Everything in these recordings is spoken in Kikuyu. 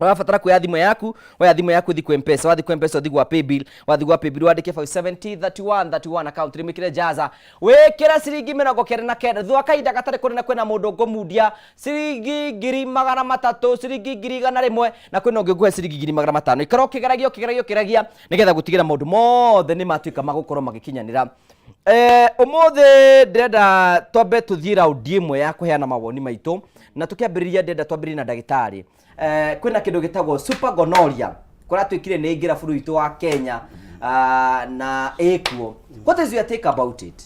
Ũrabatara kuoya thimũ yaku, woya thimũ yaku ũthiĩ kwĩ Mpesa, wathiĩ kwĩ Mpesa ũthiĩ gwa paybill, wathiĩ gwa paybill wandĩke 570 31 31 account rĩmĩkĩre jaza, wĩkĩre ciringi 99. Thutha wa kahinda gatarĩ kũnene kwĩna mũndũ ngũmundia ciringi 300,000, ciringi 100,000, na kwĩna ũngĩ ngũhe ciringi 500,000. Ikara ũkĩgeragia, ũkĩgeragia, ũkĩgeragia nĩgetha gũtigĩra maũndũ mothe nĩ matuĩka ma gũkorwo magĩkinyanĩra. Ũmũthĩ ndĩrenda twambe tũthiĩ raundi ĩmwe ya kũheana mawoni maitũ, na tũkĩambĩrĩria ndĩrenda twambĩrĩrie na ndagĩtarĩ. Kwĩna kĩndũ gĩtagwo super gonorrhea, kũratuĩkire nĩ ĩingĩra bũrũri witũ wa Kenya, na ĩkuo. What is your take about it?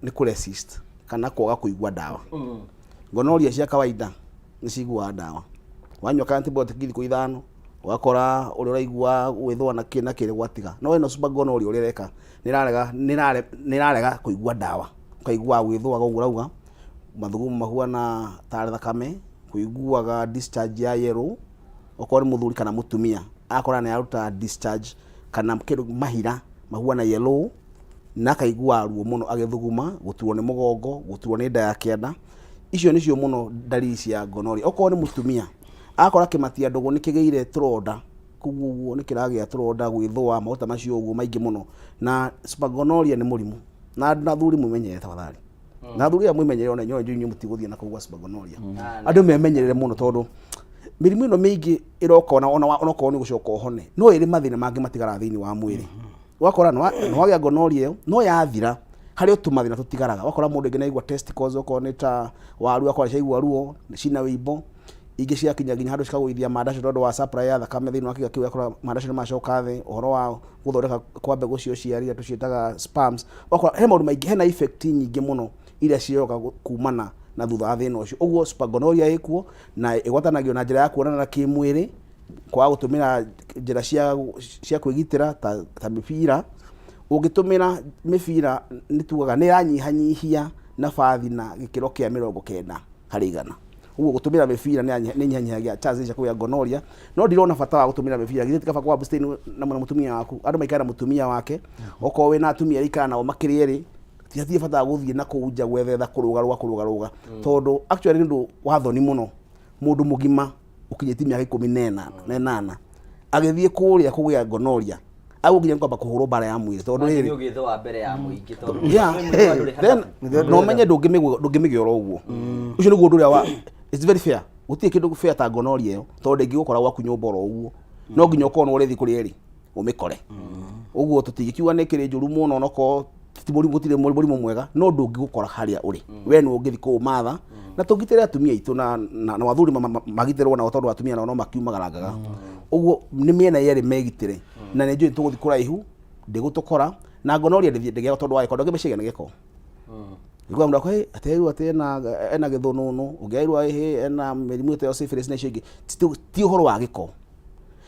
Nĩ kũ resist kana kwaga kũigua ndawa. Gonorrhea cia kawaida nĩ ciguaga ndawa. Wanyua ka antibiotic thikũ 5 ũgakora ũrĩa ũraigua gwĩthũa na kĩ na kĩ gwatiga. No ĩno super gonorrhea ũrĩa ĩreka nĩ ĩrarega kũigua ndawa. Ũkaigua gwĩthũaga ũguo ũrauga, mathugumo mahuana tarĩ thakame, kũiguaga discharge ya yellow, okorwo nĩ mũthuri kana mũtumia akora nĩ aruta discharge kana kĩndũ mahira mahuana yellow, na akaigua ruo mũno agĩthuguma, gũturwo nĩ mũgongo, gũturwo nĩ nda ya kĩanda. Icio nĩcio mũno ndariri cia gonorrhea. Okorwo nĩ mũtumia akora kĩmatia ndũgũ nĩ kĩgĩire tũronda kũu ũguo, nĩ kĩragĩa tũronda, gwĩthũa, maũndũ ta macio ũguo maingĩ mũno. Na super gonorrhea nĩ mũrimũ, na athuri mwĩmenyerere tafadhali. Na athuri aya mwĩmenyerere, ona inyuĩ inyuĩ mũtigũthiĩ na kũu gwa super gonorrhea. Andũ memenyerere mũno tondũ mĩrimũ ĩno mĩingĩ ĩroka ona onakorwo nĩ gũcoka ũhone, no ĩrĩ mathĩna mangĩ matigaraga thĩinĩ wa mwĩrĩ. Ũgakora nĩ wagĩa gonorrhea ĩyo, no yathira harĩ o tũmathĩna tũtigaraga. Ũgakora mũndũ ĩngĩ nĩaigua testicles, okorwo nĩ ta waru, akora ciaigua ruo cina wĩimbo, ingĩ ciakinya nginya handũ cikagũithia mandacio tondũ wa supply ya thakame thĩinĩ wa kĩga kĩu, ũgakora mandacio nĩ macoka thĩ. Ũhoro wa gũthondeka kwa mbegũ cia ũciari iria tũciĩtaga sperms, ũgakora he maũndũ maingĩ, hena effect nyingĩ mũno iria cioka kumana na thutha wa thĩna ũcio. Ũguo super gonorrhea ĩkuo na ĩgwatanagio na njĩra ya kuonana na kĩmwĩrĩ, kwaga gũtũmĩra njĩra cia kwĩgitĩra ta mĩbira. Ũngĩtũmĩra mĩbira nĩ tugaga nĩ ĩranyihanyihia nabathi na gĩkĩro kĩa 90%. Ũguo gũtũmĩra mĩbira nĩ ĩnyihanyihagia chances cia kũgĩa gonorrhea, no ndirona bata wa gũtũmĩra mĩbira. Githĩ ti kaba kũ abstain na mũtumia waku? Andũ maikare na mũtumia wake, okorwo wĩna atumia ikara nao makĩrĩ erĩ, hatirĩ bata wa gũthiĩ na kũu nja gwethetha kũrũgarũga kũrũgarũga, tondũ actually nĩ ũndũ wa thoni mũno mũndũ mũgima ũkinyĩtie mĩaka 18 agĩthiĩ kũrĩa kũgĩa gonorrhea, agũkinya kwamba kũhũrwo mbara ya mwĩrĩ tondũ rĩrĩ nĩ ũgĩthũa mbere ya mũingĩ tondũ yeah, then na ũmenye ndũngĩmĩgĩa oro ũguo. Ũcio nĩguo ũndũ ũrĩa wa it's very fair. Gũtirĩ kĩndũ fair ta gonorrhea ĩyo, tondũ ndĩngĩgũkora gwaku nyũmba oro ũguo, no nginya ũkorwo nĩ ũrĩthiĩ kũrĩa ĩrĩ ũmĩkore. Ũguo tũtingĩkiuga nĩ kĩrĩ njũru mũno, onokorwo ti mũrimũ, gũtirĩ mũrimũ mwega, no ndũngĩgũkora harĩa ũrĩ we nĩ ũngĩthiĩ kũũmatha. Na tũgitĩre atumia aitũ na athuri magitĩrwo nao, tondũ atumia nao no makiumagarangaga. Ũguo nĩ mĩena yerĩ megitĩre, na nĩ njũĩ tũgũthiĩ kũraihu ndĩgũtũkora. Na gonorrhea ndĩthiĩ ndĩgĩaga tondũ wa gĩko, andũ angĩ meciagia nĩ gĩko. Nĩguo mũndũ akwa atĩ airwo atĩ ena gĩthũnũnũ, ũngĩ airwo ĩhĩ ena mĩrimũ ĩta syphilis na icio ingĩ. Ti ũhoro wa gĩko.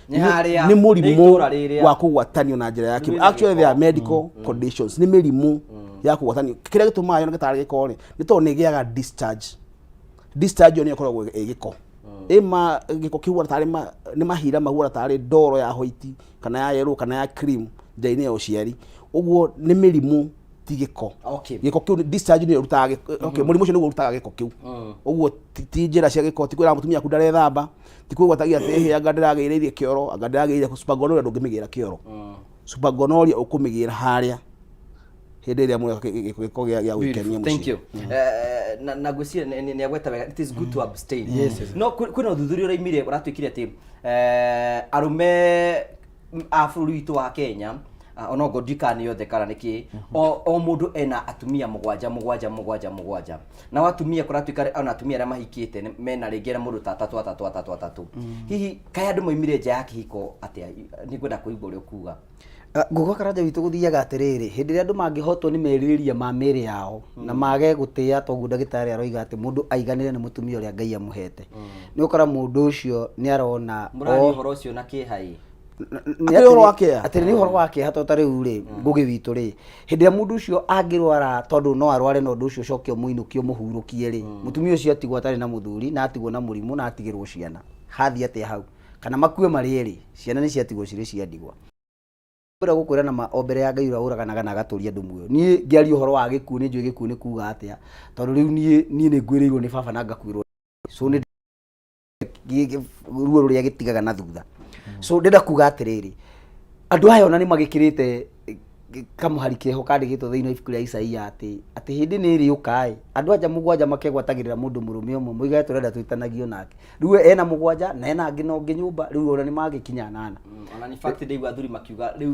Nĩ harĩa, nĩ nĩ mũrimũ itũũra rĩrĩa. wa kũgwatanio na njĩra ya kĩmwĩrĩ. Rwĩna Actually they are gĩko. medical conditions, nĩ mĩrimũ ya kũgwatanio. Kĩrĩa gĩtũmaga yoneke tarĩ gĩko rĩ, nĩ tondũ nĩ ĩgĩaga discharge. Discharge ĩyo nĩyo ĩkoragwo ĩ gĩko, ĩma gĩko kĩhuana tarĩ nĩ mahira mahuana tarĩ ndoro ya white kana ya yellow kana ya cream njĩra-inĩ ya ũciari. Ũguo nĩ mĩrimũ, ti gĩko. Gĩko kĩu nĩ- discharge nĩyo ĩrutaga gĩko. Okay, mũrimũ ũcio nĩguo ũrutaga gĩko kĩu. Ũguo ti njĩra cia gĩko, ti kwĩra mũtumia aku ndarethamba, ti kwĩgwatagia atĩ ĩhĩ anga ndĩragĩrĩirie kĩoro, anga ndĩragĩrĩire. Super gonorrhea ndũngĩmĩgĩra kĩoro. Super gonorrhea ũkũmĩgĩra harĩa hĩndĩ ĩrĩa mũreka gĩko gĩa gwĩkenia mũciĩ. Thank you. Na ngwĩciria nĩ agweta wega, it is good to abstain. Yes. No kwĩna ũthuthuria ũraimire ũratuĩkire atĩ arũme a bũrũri witũ wa Kenya, onokorwo ndikana nĩ othe kana nĩkĩ, o mũndũ ena atumia mũgwanja mũgwanja mũgwanja mũgwanja, nao atumia kũratuĩka ona atumia arĩa mahikĩte mena rĩngĩ na mũndũ ta atatũ atatũ atatũ atatũ. Hihi kaĩ andũ maumire nja ya kĩhiko atĩa? Nĩ ngwenda kũigua ũrĩa ũkuga. Ngũgwa Karanja witũ, gũthiaga atĩrĩrĩ, hĩndĩ ĩrĩa andũ mangĩhotwo nĩ merirĩria ma mĩĩrĩ yao na mage gũtĩa toguo ndagĩtarĩ aroiga atĩ mũndũ aiganĩre nĩ mũtumia ũrĩa Ngai amũhete, nĩ ũkora mũndũ ũcio nĩ arona Mũraria ũhoro ũcio na kĩeha ĩ. Nĩ Atĩ ũhoro wa kĩeha? Atĩ nĩ ũhoro wa kĩeha, tondũ ta rĩu rĩ, Ngũgĩ witũ rĩ, hĩndĩ ĩrĩa mũndũ ũcio angĩrwara, tondũ no arware na ũndũ ũcio ũcoke ũmũinũkie ũmũhurũkie rĩ, mũtumia ũcio atigwo atarĩ na mũthuri na atigwo na mũrimũ na atigĩrwo ciana, hathiĩ atĩa hau? Kana makue marĩ erĩ, ciana nĩ ciatigwo cirĩ cia ndigwa. Kwenda gũkwĩra na ma o mbere ya Ngai ũrĩa ũraganaga na agatũria andũ muoyo, niĩ ngĩaria ũhoro wa gĩkuũ nĩ njũĩ gĩkuũ nĩ kuga atĩa, tondũ rĩu niĩ nĩ ngwĩrĩirwo nĩ baba na ngakuĩrwo, so nĩ Ruo rũrĩa gĩtigaga na thutha. So ndĩrenda kuga atĩrĩrĩ, andũ aya ona nĩ magĩkĩrĩte kamũhari keho kandĩkĩtwo thĩinĩ wa ibuku rĩa Isaia atĩ hĩndĩ nĩ ĩrĩũka ĩ andũ anja mũgwanja makegwatagĩrĩra mũndũ mũrũme ũmwe, moigage tũrenda twĩtanagio nake. Rĩu we ena mũgwanja na ena angĩ na ũngĩ nyũmba, rĩu ona nĩ magĩkinya anana. Ona in fact ndĩigua athuri makiuga rĩu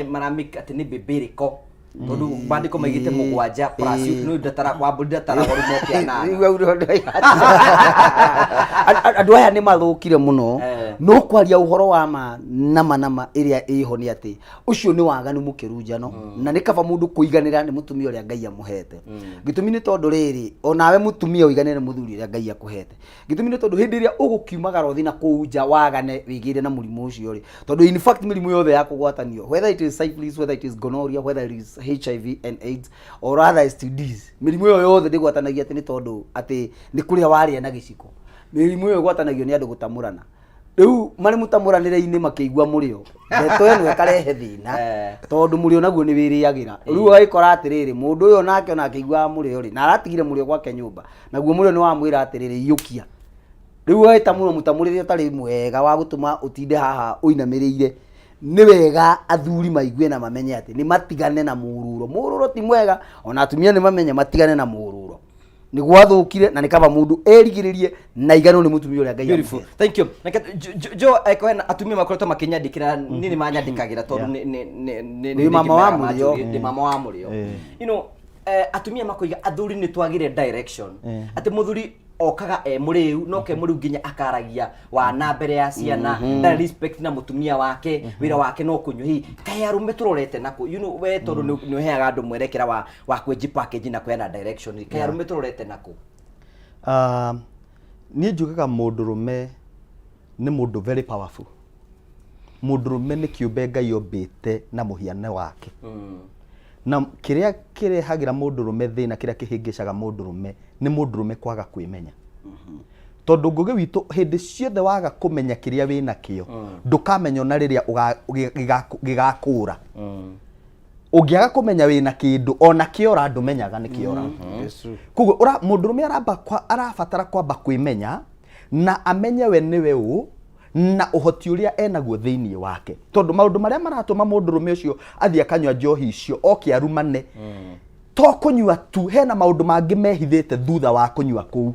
maramake atĩ nĩ bĩbĩrĩko, tondũ maandĩko maigĩte mũgwanja plus nĩ ndatara wa mbũri ndataragwo, rĩu moke anana. Rĩu hau nĩho ndĩroiga andũ aya nĩ mathũkire mũno. No kwaria ũhoro wa ma nama nama ĩrĩa ĩho nĩ atĩ ũcio nĩ waganu mũkĩru njano, na nĩ kaba mũndũ kũiganĩra nĩ mũtumia ũrĩa Ngai amũhete. Gĩtũmi nĩ tondũ rĩrĩ, onawe mũtumia ũiganĩre nĩ mũthuri ũrĩa Ngai akũhete. Gĩtũmi nĩ tondũ hĩndĩ ĩrĩa ũgũkiumagara ũthiĩ na kũu nja wagane wĩgĩre na mũrimũ ũcio rĩ, tondũ in fact mĩrimũ yothe ya kũgwatanio, whether it is syphilis, whether it is gonorrhea, whether it is HIV and AIDS or other STDs, mĩrimũ ĩyo yothe ndĩgwatanagia atĩ nĩ tondũ atĩ nĩ kũrĩa warĩa na gĩciko. Mĩrimũ ĩyo ĩgwatanagio nĩ andũ gũtamũrana. Rĩu marĩ mũtamũranĩre-inĩ makĩigua mũrĩo, ndeto ĩno ĩkarehe thĩna, tondũ mũrĩo naguo nĩ wĩrĩagĩra. Rĩu ũgagĩkora atĩrĩrĩ, mũndũ ũyũ onake ona akĩiguaga mũrĩo rĩ, na aratigire mũrĩo gwake nyũmba, naguo mũrĩo nĩ wamwĩra atĩrĩrĩ, iyũkia. Rĩu ũgagĩtamũrwo mũtamũrĩre ũtarĩ mwega wa gũtũma ũtinde haha ũinamĩrĩire. Nĩ wega athuri maigue na mamenye atĩ nĩ matigane na mũrũro. Mũrũro ti mwega, ona atumia nĩ mamenye matigane na mũrũro. Nĩ gwathũkire na nĩ kaba mũndũ erigĩrĩrie na iganwo nĩ mũtumia ũrĩa Ngai Beautiful. amũhete. Thank you. Reke Jo hena atumia makoretwo makĩnyandĩkĩra, niĩ nĩ manyandĩkagĩra tondũ nĩ Wĩ mama wa nĩ mũrĩo. ndĩ mama wa mũrĩo. Atumia makoiga athuri nĩ twagire direction. Atĩ mũthuri okaga e mũrĩu, no ke mũrĩu nginya akaragia wana mbere ya ciana, ndarĩ respect na mũtumia wake, wĩra wake no kũnyua. Hihi kaĩ arũme tũrorete nakũ? We tondũ nĩ ũheaga andũ mwerekera wa kwĩnji package na kũheana direction, kaĩ arũme tũrorete nakũ? Ah, niĩ njugaga mũndũrũme nĩ mũndũ very powerful. Mũndũrũme nĩ kĩũmbe Ngai ombĩte na mũhiano wake, na kĩrĩa kĩrehagĩra mũndũrũme thĩna, kĩrĩa kĩhĩngĩcaga mũndũrũme, nĩ mũndũrũme kwaga kwĩmenya, tondũ ngũgĩ witũ hĩndĩ ciothe waga kũmenya kĩrĩa wĩna kĩo, ndũkamenya ona rĩrĩa gĩgakũra. Ũngĩaga kũmenya wĩna kĩndũ, ona kĩora ndũmenyaga nĩ kĩora. Koguo mũndũrũme arabatara kwamba kwĩmenya na amenye we nĩwe ũ na ũhoti ũrĩa enaguo thĩinĩ wake, tondũ maũndũ marĩa maratũma mũndũrũme ũcio athiĩ akanyua njohi icio oke arumane to kũnyua tu, hena maũndũ mangĩ mehithĩte thutha wa kũnyua kũu,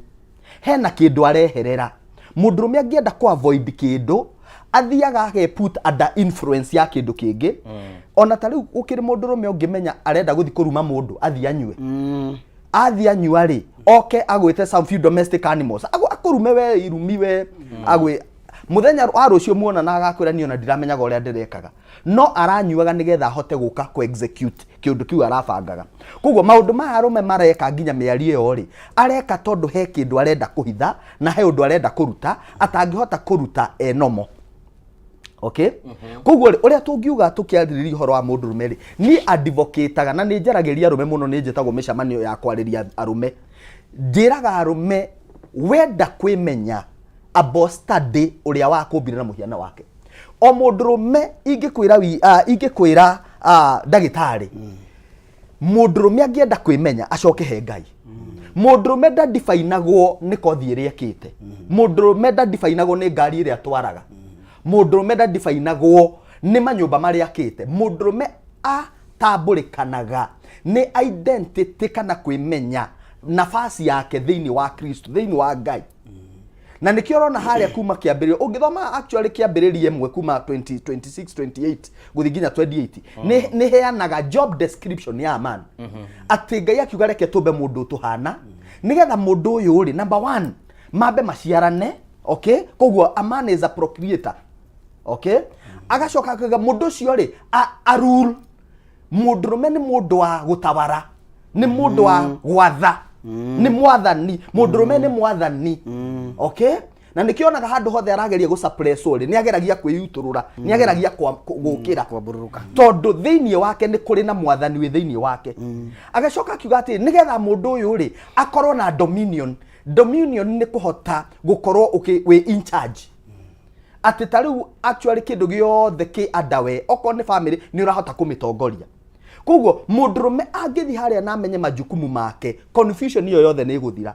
hena kĩndũ areherera. Mũndũrũme angĩenda kũ avoid kĩndũ, athiaga age put under influence ya kĩndũ kĩngĩ. Ona ta rĩu gũkĩrĩ mũndũrũme ũngĩmenya arenda gũthiĩ kũruma mũndũ, athiĩ anyue. Athiĩ anyua rĩ, oke agwĩte some few domestic animals, akũrume we irumi we agwĩ mũthenya wa rũciũ muona na agakwĩra, "Niĩ ona ndiramenyaga ũrĩa ndĩrekaga," no aranyuaga nĩgetha ahote gũka kũ execute kĩũndũ kĩu arabangaga. Koguo maũndũ maya arũme mareka, nginya mĩario ĩyo rĩ, areka tondũ he kĩndũ arenda kũhitha na he ũndũ arenda kũruta atangĩhota kũruta enomo. Okay, koguo rĩ, ũrĩa tũngiuga tũkĩarĩrĩria ũhoro wa mũndũrũme rĩ, niĩ advocataga na nĩ njaragĩria arũme mũno, nĩ njĩtagwo mĩcemanio ya kwarĩria arũme. Njĩraga arũme, wenda kwĩmenya, abo study ũrĩa wakũmbire na mũhiano wake. O mũndũrũme ingĩkwĩra ingĩkwĩra ndagĩtarĩ, mũndũrũme angĩenda kwĩmenya, acoke he Ngai. Mũndũrũme ndadifainagwo nĩ kothi ĩrĩa ekĩte, mũndũrũme ndadifainagwo nĩ ngari ĩrĩa atwaraga, mũndũrũme ndadifainagwo nĩ manyũmba marĩa akĩte. Mũndũrũme atambũrĩkanaga nĩ identity kana kwĩmenya nafasi yake thĩinĩ wa Kristo, thĩinĩ wa Ngai. Na nĩkĩo ũrona harĩa kuma kĩambĩrĩria, ũngĩthoma actually kĩambĩrĩria ĩmwe kuma 20, 26, 28 gũthiĩ nginya 28, nĩ heanaga job description ya man, atĩ Ngai akiuga, "Reke tũmbe mũndũ tũhana," nĩgetha mũndũ ũyũ rĩ, number one, mambe maciarane. Okay, koguo a man is a procreator. Okay, agacoka akauga mũndũ ũcio rĩ a rule. Mũndũrũme nĩ mũndũ wa gũtawara, nĩ mũndũ wa gwatha, nĩ mwathani. Mũndũrũme nĩ mwathani. Okay, na nĩkĩo onaga handũ hothe arageria gũsuppress rĩ, nĩ ageragia kwĩyutũrũra, nĩ ageragia gũkĩra Kwambũrũrũka. Tondũ thĩinĩ wake nĩ kũrĩ na mwathani wĩ thĩinĩ wake. Agacoka akiuga atĩ nĩgetha mũndũ ũyũ rĩ akorwo na dominion. Dominion nĩ kũhota gũkorwo wĩ in charge, atĩ ta rĩu actually kĩndũ gĩothe kĩ under we, okorwo nĩ family nĩ ũrahota kũmĩtongoria. Koguo mũndũrũme angĩthiĩ harĩa na amenye majukumu make, confusion ĩyo yothe nĩ ĩgũthira.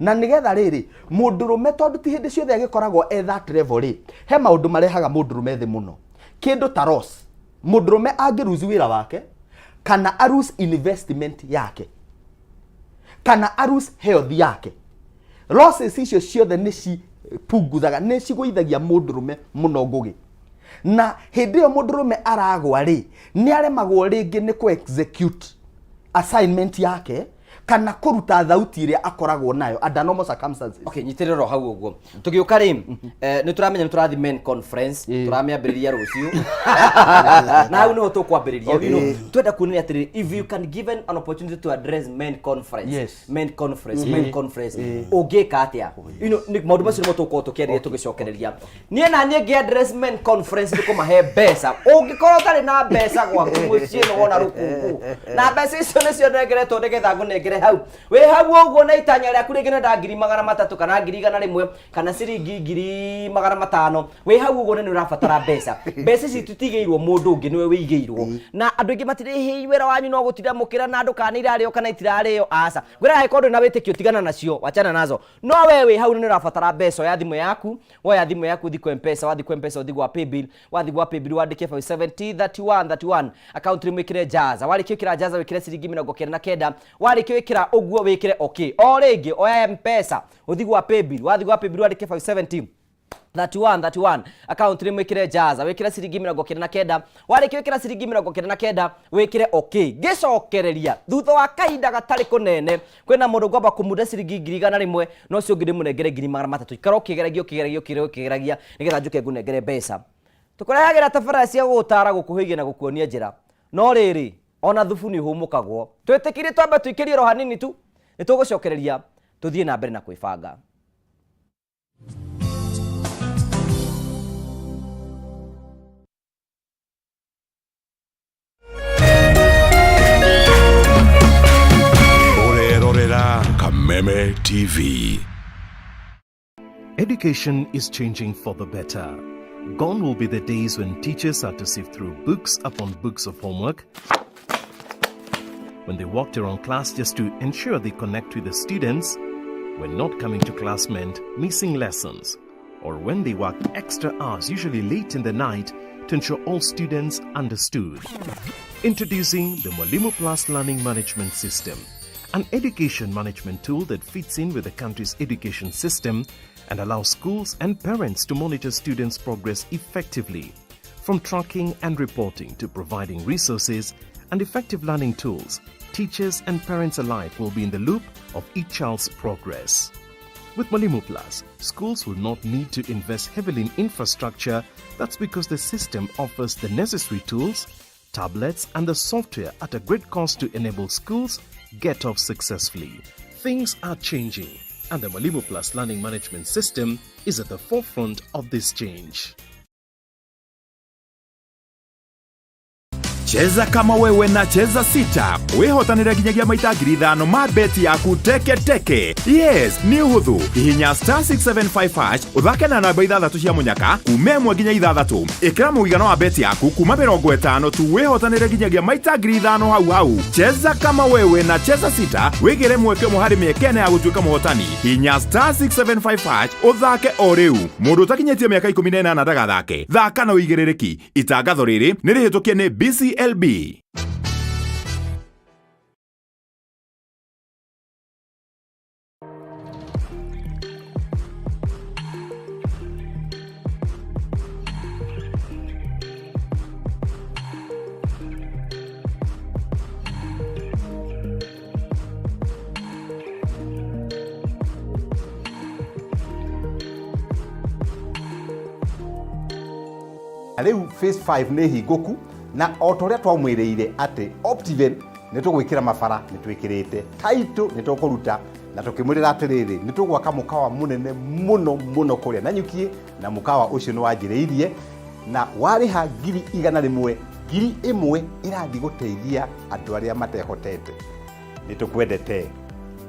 Na nĩgetha rĩrĩ mũndũrũme, tondũ ti hĩndĩ ciothe agĩkoragwo e that level rĩ, he maũndũ marehaga mũndũrũme thĩ mũno, kĩndũ ta loss. Mũndũrũme angĩruzi wĩra wake, kana aruse investment yake, kana aruse health yake, losses icio ciothe nĩ cipunguthaga, nĩ cigũithagia mũndũrũme mũno ngũgĩ. Na hĩndĩ ĩyo mũndũrũme aragwa rĩ, nĩ aremagwo rĩngĩ nĩ kũ execute assignment yake kana kũruta thauti ĩrĩa akoragwo nayo under normal circumstances. Okay, nyitĩrĩra o hau ũguo. Tũgĩũka rĩ, nĩ tũramenya nĩ tũrathiĩ men conference, tũramĩambĩrĩria rũciũ na hau nĩho tũkwambĩrĩria. Twenda kuonania atĩrĩrĩ, if you can given an opportunity to address men conference, men conference, men conference, ũngĩka atĩa? Maũndũ macio nĩmo tũgũkorwo tũkĩarĩria tũgĩcokereria. Niĩ na niĩ ngĩ address men conference nĩ kũmahe mbeca. Ũngĩkorwo ũtarĩ na mbeca gwaku mũciĩ, nĩ wona rũkũngũ na mbeca icio nĩcio nengeretwo nĩgetha ngũnengere hau wĩ hau ũguo na itanya rĩaku rĩngĩ nenda 300,000 kana 100,000 kana ciringi 500,000, wĩ hau ũguo na nĩ ũrabatara mbeca. Mbeca ici tũtigĩirwo mũndũ ũngĩ, nĩwe wĩigĩirwo. Na andũ aingĩ matirĩ wĩra wanyu no gũtinda mũkĩra na andũ kana nĩ irarĩo kana itirarĩo. Aca, ngwĩra angĩkorwo ndũrĩ na wĩtĩkio, tigana nacio, wachana nazo. No we wĩ hau na nĩ ũrabatara mbeca, oya thimũ yaku, woya thimũ yaku, ũthiĩ kwa Mpesa. Wathiĩ kwa Mpesa, ũthiĩ gwa Paybill. Wathiĩ gwa Paybill, wandĩke 570 31 31, account name wĩkĩre Jaza. Warĩkia gwĩkĩra Jaza, wĩkĩre ciringi 99. Warĩkia gwĩkĩra ũguo, wĩkĩre okay. O rĩngĩ oya Mpesa, ũthiĩ gwa Paybill. Wathiĩ gwa Paybill, wandĩke 570 31 31, account name wĩkĩre Jaza, wĩkĩre ciringi 99. Warĩkia gwĩkĩra ciringi 99, wĩkĩre okay. Ngĩcokereria thutha wa kahinda gatarĩ kũnene, kwĩna mũndũ ngwamba kũmunda ciringi 100,000, na ũcio ũngĩ ndĩmũnengere 300,000. Ikara ũkĩgeragia, ũkĩgeragia, ũkĩgeragia, ũkĩgeragia, nĩgetha njũke ngũnengere mbeca. Tũkũrehagĩra tabarĩra cia gũgũtara, gũkũhĩgia na gũkuonia njĩra. No rĩrĩ, ona thubu nĩ ũhũmũkagwo. Twĩtĩkĩrie twambe tũikĩrie ro hanini tu, nĩ tũgũcokereria tũthiĩ na mbere na kwĩbanga. Ũrerorera Kameme TV. Education is changing for the better. Gone will be the days when teachers had to sift through books upon books of homework, when they walked around class just to ensure they connect with the students, when not coming to class meant missing lessons, or when they worked extra hours, usually late in the night, to ensure all students understood. Introducing the Mwalimu Plus Learning Management System, an education management tool that fits in with the country's education system and allows schools and parents to monitor students' progress effectively. From tracking and reporting to providing resources and effective learning tools, teachers and parents alike will be in the loop of each child's progress. With Mwalimu Plus, schools will not need to invest heavily in infrastructure. That's because the system offers the necessary tools, tablets, and the software at a great cost to enable schools get off successfully. Things are changing, and the Mwalimu Plus Learning Management System is at the forefront of this change. Cheza kama wewe na Cheza Sita, wĩhotanĩre nginyagia maita 5,000 ma beti yaku teke teke. Yes, nĩ ũhũthũ. Hihinya star 675 hash, ũthake na namba ithathatũ cia mũnyaka kuma 1 nginya 6. Ĩkĩra mũigana wa beti yaku kuma 50 tu, wĩhotanĩre nginyagia maita 5,000 hau hau. Cheza kama wewe na Cheza Sita, wĩgĩre mweke ũmwe harĩ mĩeke 4 ya gũtuĩka mũhotani. Hihinya star 675 hash ũthake o rĩu. Mũndũ ũtakinyĩtie mĩaka 18 ndagathake. Thaka na ũigĩrĩrĩki. Itangatho rĩrĩ nĩ rĩhĩtũkie nĩ BCLB. Rĩu phase 5 nĩ hingũku, na o ta ũrĩa twamwĩrĩire atĩ Optiven nĩ tũgwĩkĩra mabara, nĩ twĩkĩrĩte taitũ, nĩ tũkũruta, na tũkĩmwĩrĩra atĩrĩrĩ, nĩ tũgwaka mũkawa mũnene mũno mũno kũrĩa Nanyukiĩ, na mũkawa ũcio nĩ wanjĩrĩirie, na warĩha 100,000, 1,000 ĩrathiĩ gũteithia andũ arĩa matehotete. Nĩ tũkwendete.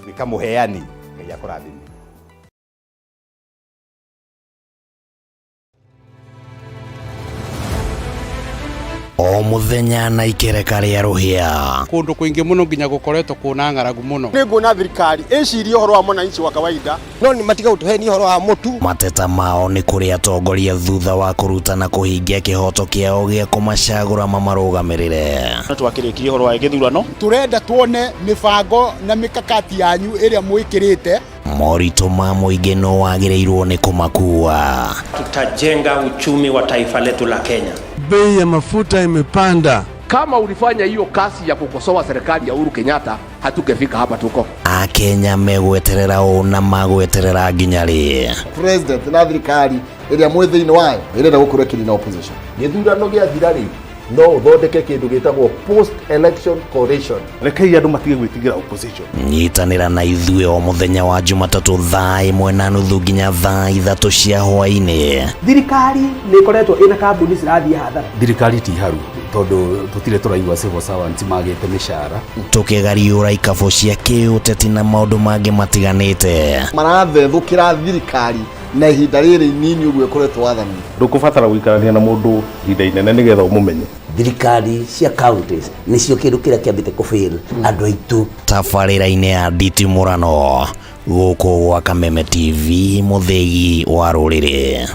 Tuĩka mũheani. Ngai akũrathime. O mũthenya na ikereka rĩa rũhĩa. Kũndũ kũingĩ mũno nginya gũkoretwo kũna ng'aragu mũno. Nĩ nguona thirikari ĩcirie ũhoro wa mwananchi wa kawaida. No nĩ matiga gũtũhenia ũhoro wa mũtu. Mateta mao nĩ kũrĩ atongoria thutha wa kũruta na kũhingia kĩhoto kĩao gĩa kũmacagũra mamarũgamĩrĩre. No twakĩrĩkirie ũhoro wa gĩthurano. Tũrenda tuone mĩbango na mĩkakati yanyu ĩrĩa mwĩkĩrĩte. Moritũ ma mũingĩ no wagĩrĩirwo nĩ kũmakua. Tutajenga uchumi wa taifa letu la Kenya. Bei ya mafuta imepanda. Kama ulifanya hiyo kazi ya kukosoa serikali ya Uhuru Kenyatta, hatungefika hapa tuko. Akenya megweterera ũ na magweterera nginya rĩ? President na thirikari ĩrĩa mwĩ thĩinĩ wayo ĩrenda gũkorwo ĩkĩnina opposition. Gĩthurano gĩathira rĩ, no ũthondeke kĩndũ gĩtagwo post election coalition. Rekei andũ matige gwĩtigĩra opposition. Nyitanĩra na ithuĩ o mũthenya wa Jumatatũ thaa 1:30 nginya thaa 3 cia hwaĩ-inĩ. Thirikari nĩ ĩkoretwo ĩna kambuni cirathiĩ hathara. Thirikari ti haru tondũ tũtirĩ tũraigua civil servants magĩte mĩcara. Tũkĩgariũra ikabũ cia kĩũteti na maũndũ mangĩ matiganĩte. Marathethũkĩra thirikari na ihinda rĩrĩ inini ũguo ĩkoretwo wathani. Ndũkũbatara gũikarania na mũndũ ihinda inene nĩgetha ũmũmenye. Thirikari cia counties nĩcio kĩndũ kĩrĩa kĩambĩte kũfail andũ aitũ. Tabarĩra-inĩ ya nditimũrano gũkũ gwa Kameme TV, mũthĩgi wa rũrĩrĩ.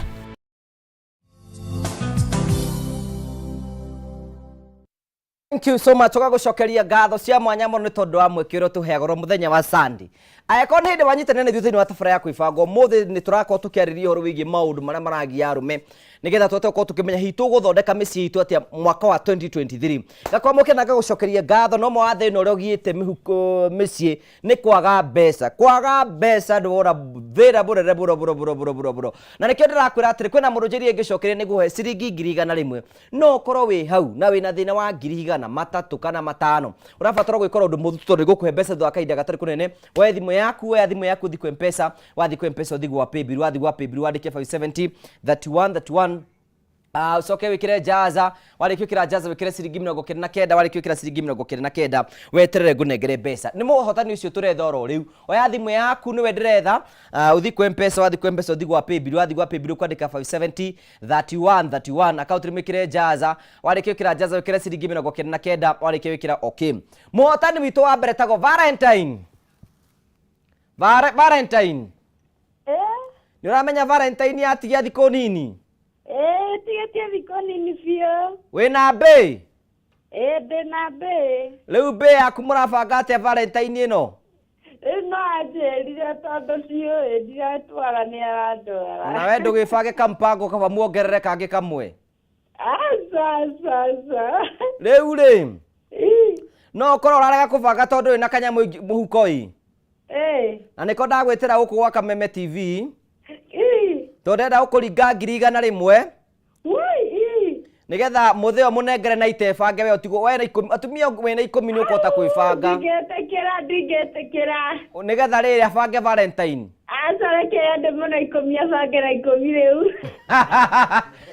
Thank you so much. Tũgagũcokeria ngatho cia mwanya mũno nĩ tondũ wa mweke ũrĩa ũtũheagwo mũthenya wa Sunday. Angĩkorwo nĩ hĩndĩ wanyitanĩra na ithuĩ thĩinĩ wa tabarĩra ya kwĩbanga, ũmũthĩ nĩ tũrakorwo tũkĩarĩria ũhoro wĩgiĩ maũndũ marĩa maragia arũme nĩgetha tũhote gũkorwo tũkĩmenya hihi tũgũthondeka mĩciĩ itũ atĩa mwaka wa 2023. Ngakwamũkĩra na ngagũcokeria ngatho. No ũmwe wa thĩna ũrĩa ũgiĩte mĩhuko mĩciĩ nĩ kwaga mbeca. Kwaga mbeca ndĩwona thĩna mũnene mũno mũno mũno mũno mũno mũno, na nĩkĩo ndĩrakwĩra atĩrĩ, kwĩna mũndũ njĩrire ngĩcokeria nĩguo ciringi 100,000. No ũkorwo wĩ hau na wĩna thĩna wa 300,000 kana 500, ũrabatara gwĩkora ũndũ mũthũ tondũ nĩgũkũhe mbeca thutha wa kahinda gatarĩ kũnene. Woe thimũ yaku, oya thimũ yaku, ũthiĩ kwĩ Mpesa. Wathiĩ kwĩ Mpesa, ũthiĩ gwa Paybill. Wathiĩ gwa Paybill, wandĩke 570 31 31, ucoke wikire jaza. Warĩkia gwĩkĩra jaza, wĩkĩre ciringi 99. Warĩkia gwĩkĩra ciringi 99, weterere ngũnengere mbeca. Nĩ mũhotani ũcio tũretha oro rĩu. Oya thimũ yaku, nĩwe ndĩretha. Ũthiĩ kwĩ Mpesa. Wathiĩ kwĩ Mpesa, ũthiĩ gwa Paybill. Wathiĩ gwa Paybill, ũkwandĩka 570 31 31, account rĩmĩkĩre jaza. Warĩkia gwĩkĩra jaza, wĩkĩre ciringi 99. Warĩkia gwĩkĩra, okay. Mũhotani witũ wa mbere tagwo Valentine. Valentine, nĩ ũramenya Valentine yatigia thikũ nini? Ĩĩ, tigĩtie thikũ nini biũ. Wĩna mbĩ? Ĩĩ, ndĩna mbĩ. Rĩu mbĩ yaku mũrabanga atĩa Valentine ĩno? Rĩu no anjĩrire tondũ ciũĩ ndiratwara nĩ arandwara. Nawe ndũgĩbange kampango kaba muongerere kangĩ kamwe. Aca, aca, aca. Rĩu rĩ, no ũkorwo ũrarega kũbanga tondũ wĩna kanyamũ mũhuko ĩ. Na nĩko ndagwĩtĩra gũkũ gwa Kameme TV tondũ ndĩrenda gũkũringa 100,000 nĩgetha mũthĩ ũyũ mũnengere na itebange we ũtigwo we na 10, atumia wĩna 10 nĩ ũkũhota kwĩbanga. Ndingĩtĩkĩra, ndingĩtĩkĩra. Nĩgetha rĩrĩ abange Valentine. Aca, reke ende mũno 10, abange na 10 rĩu.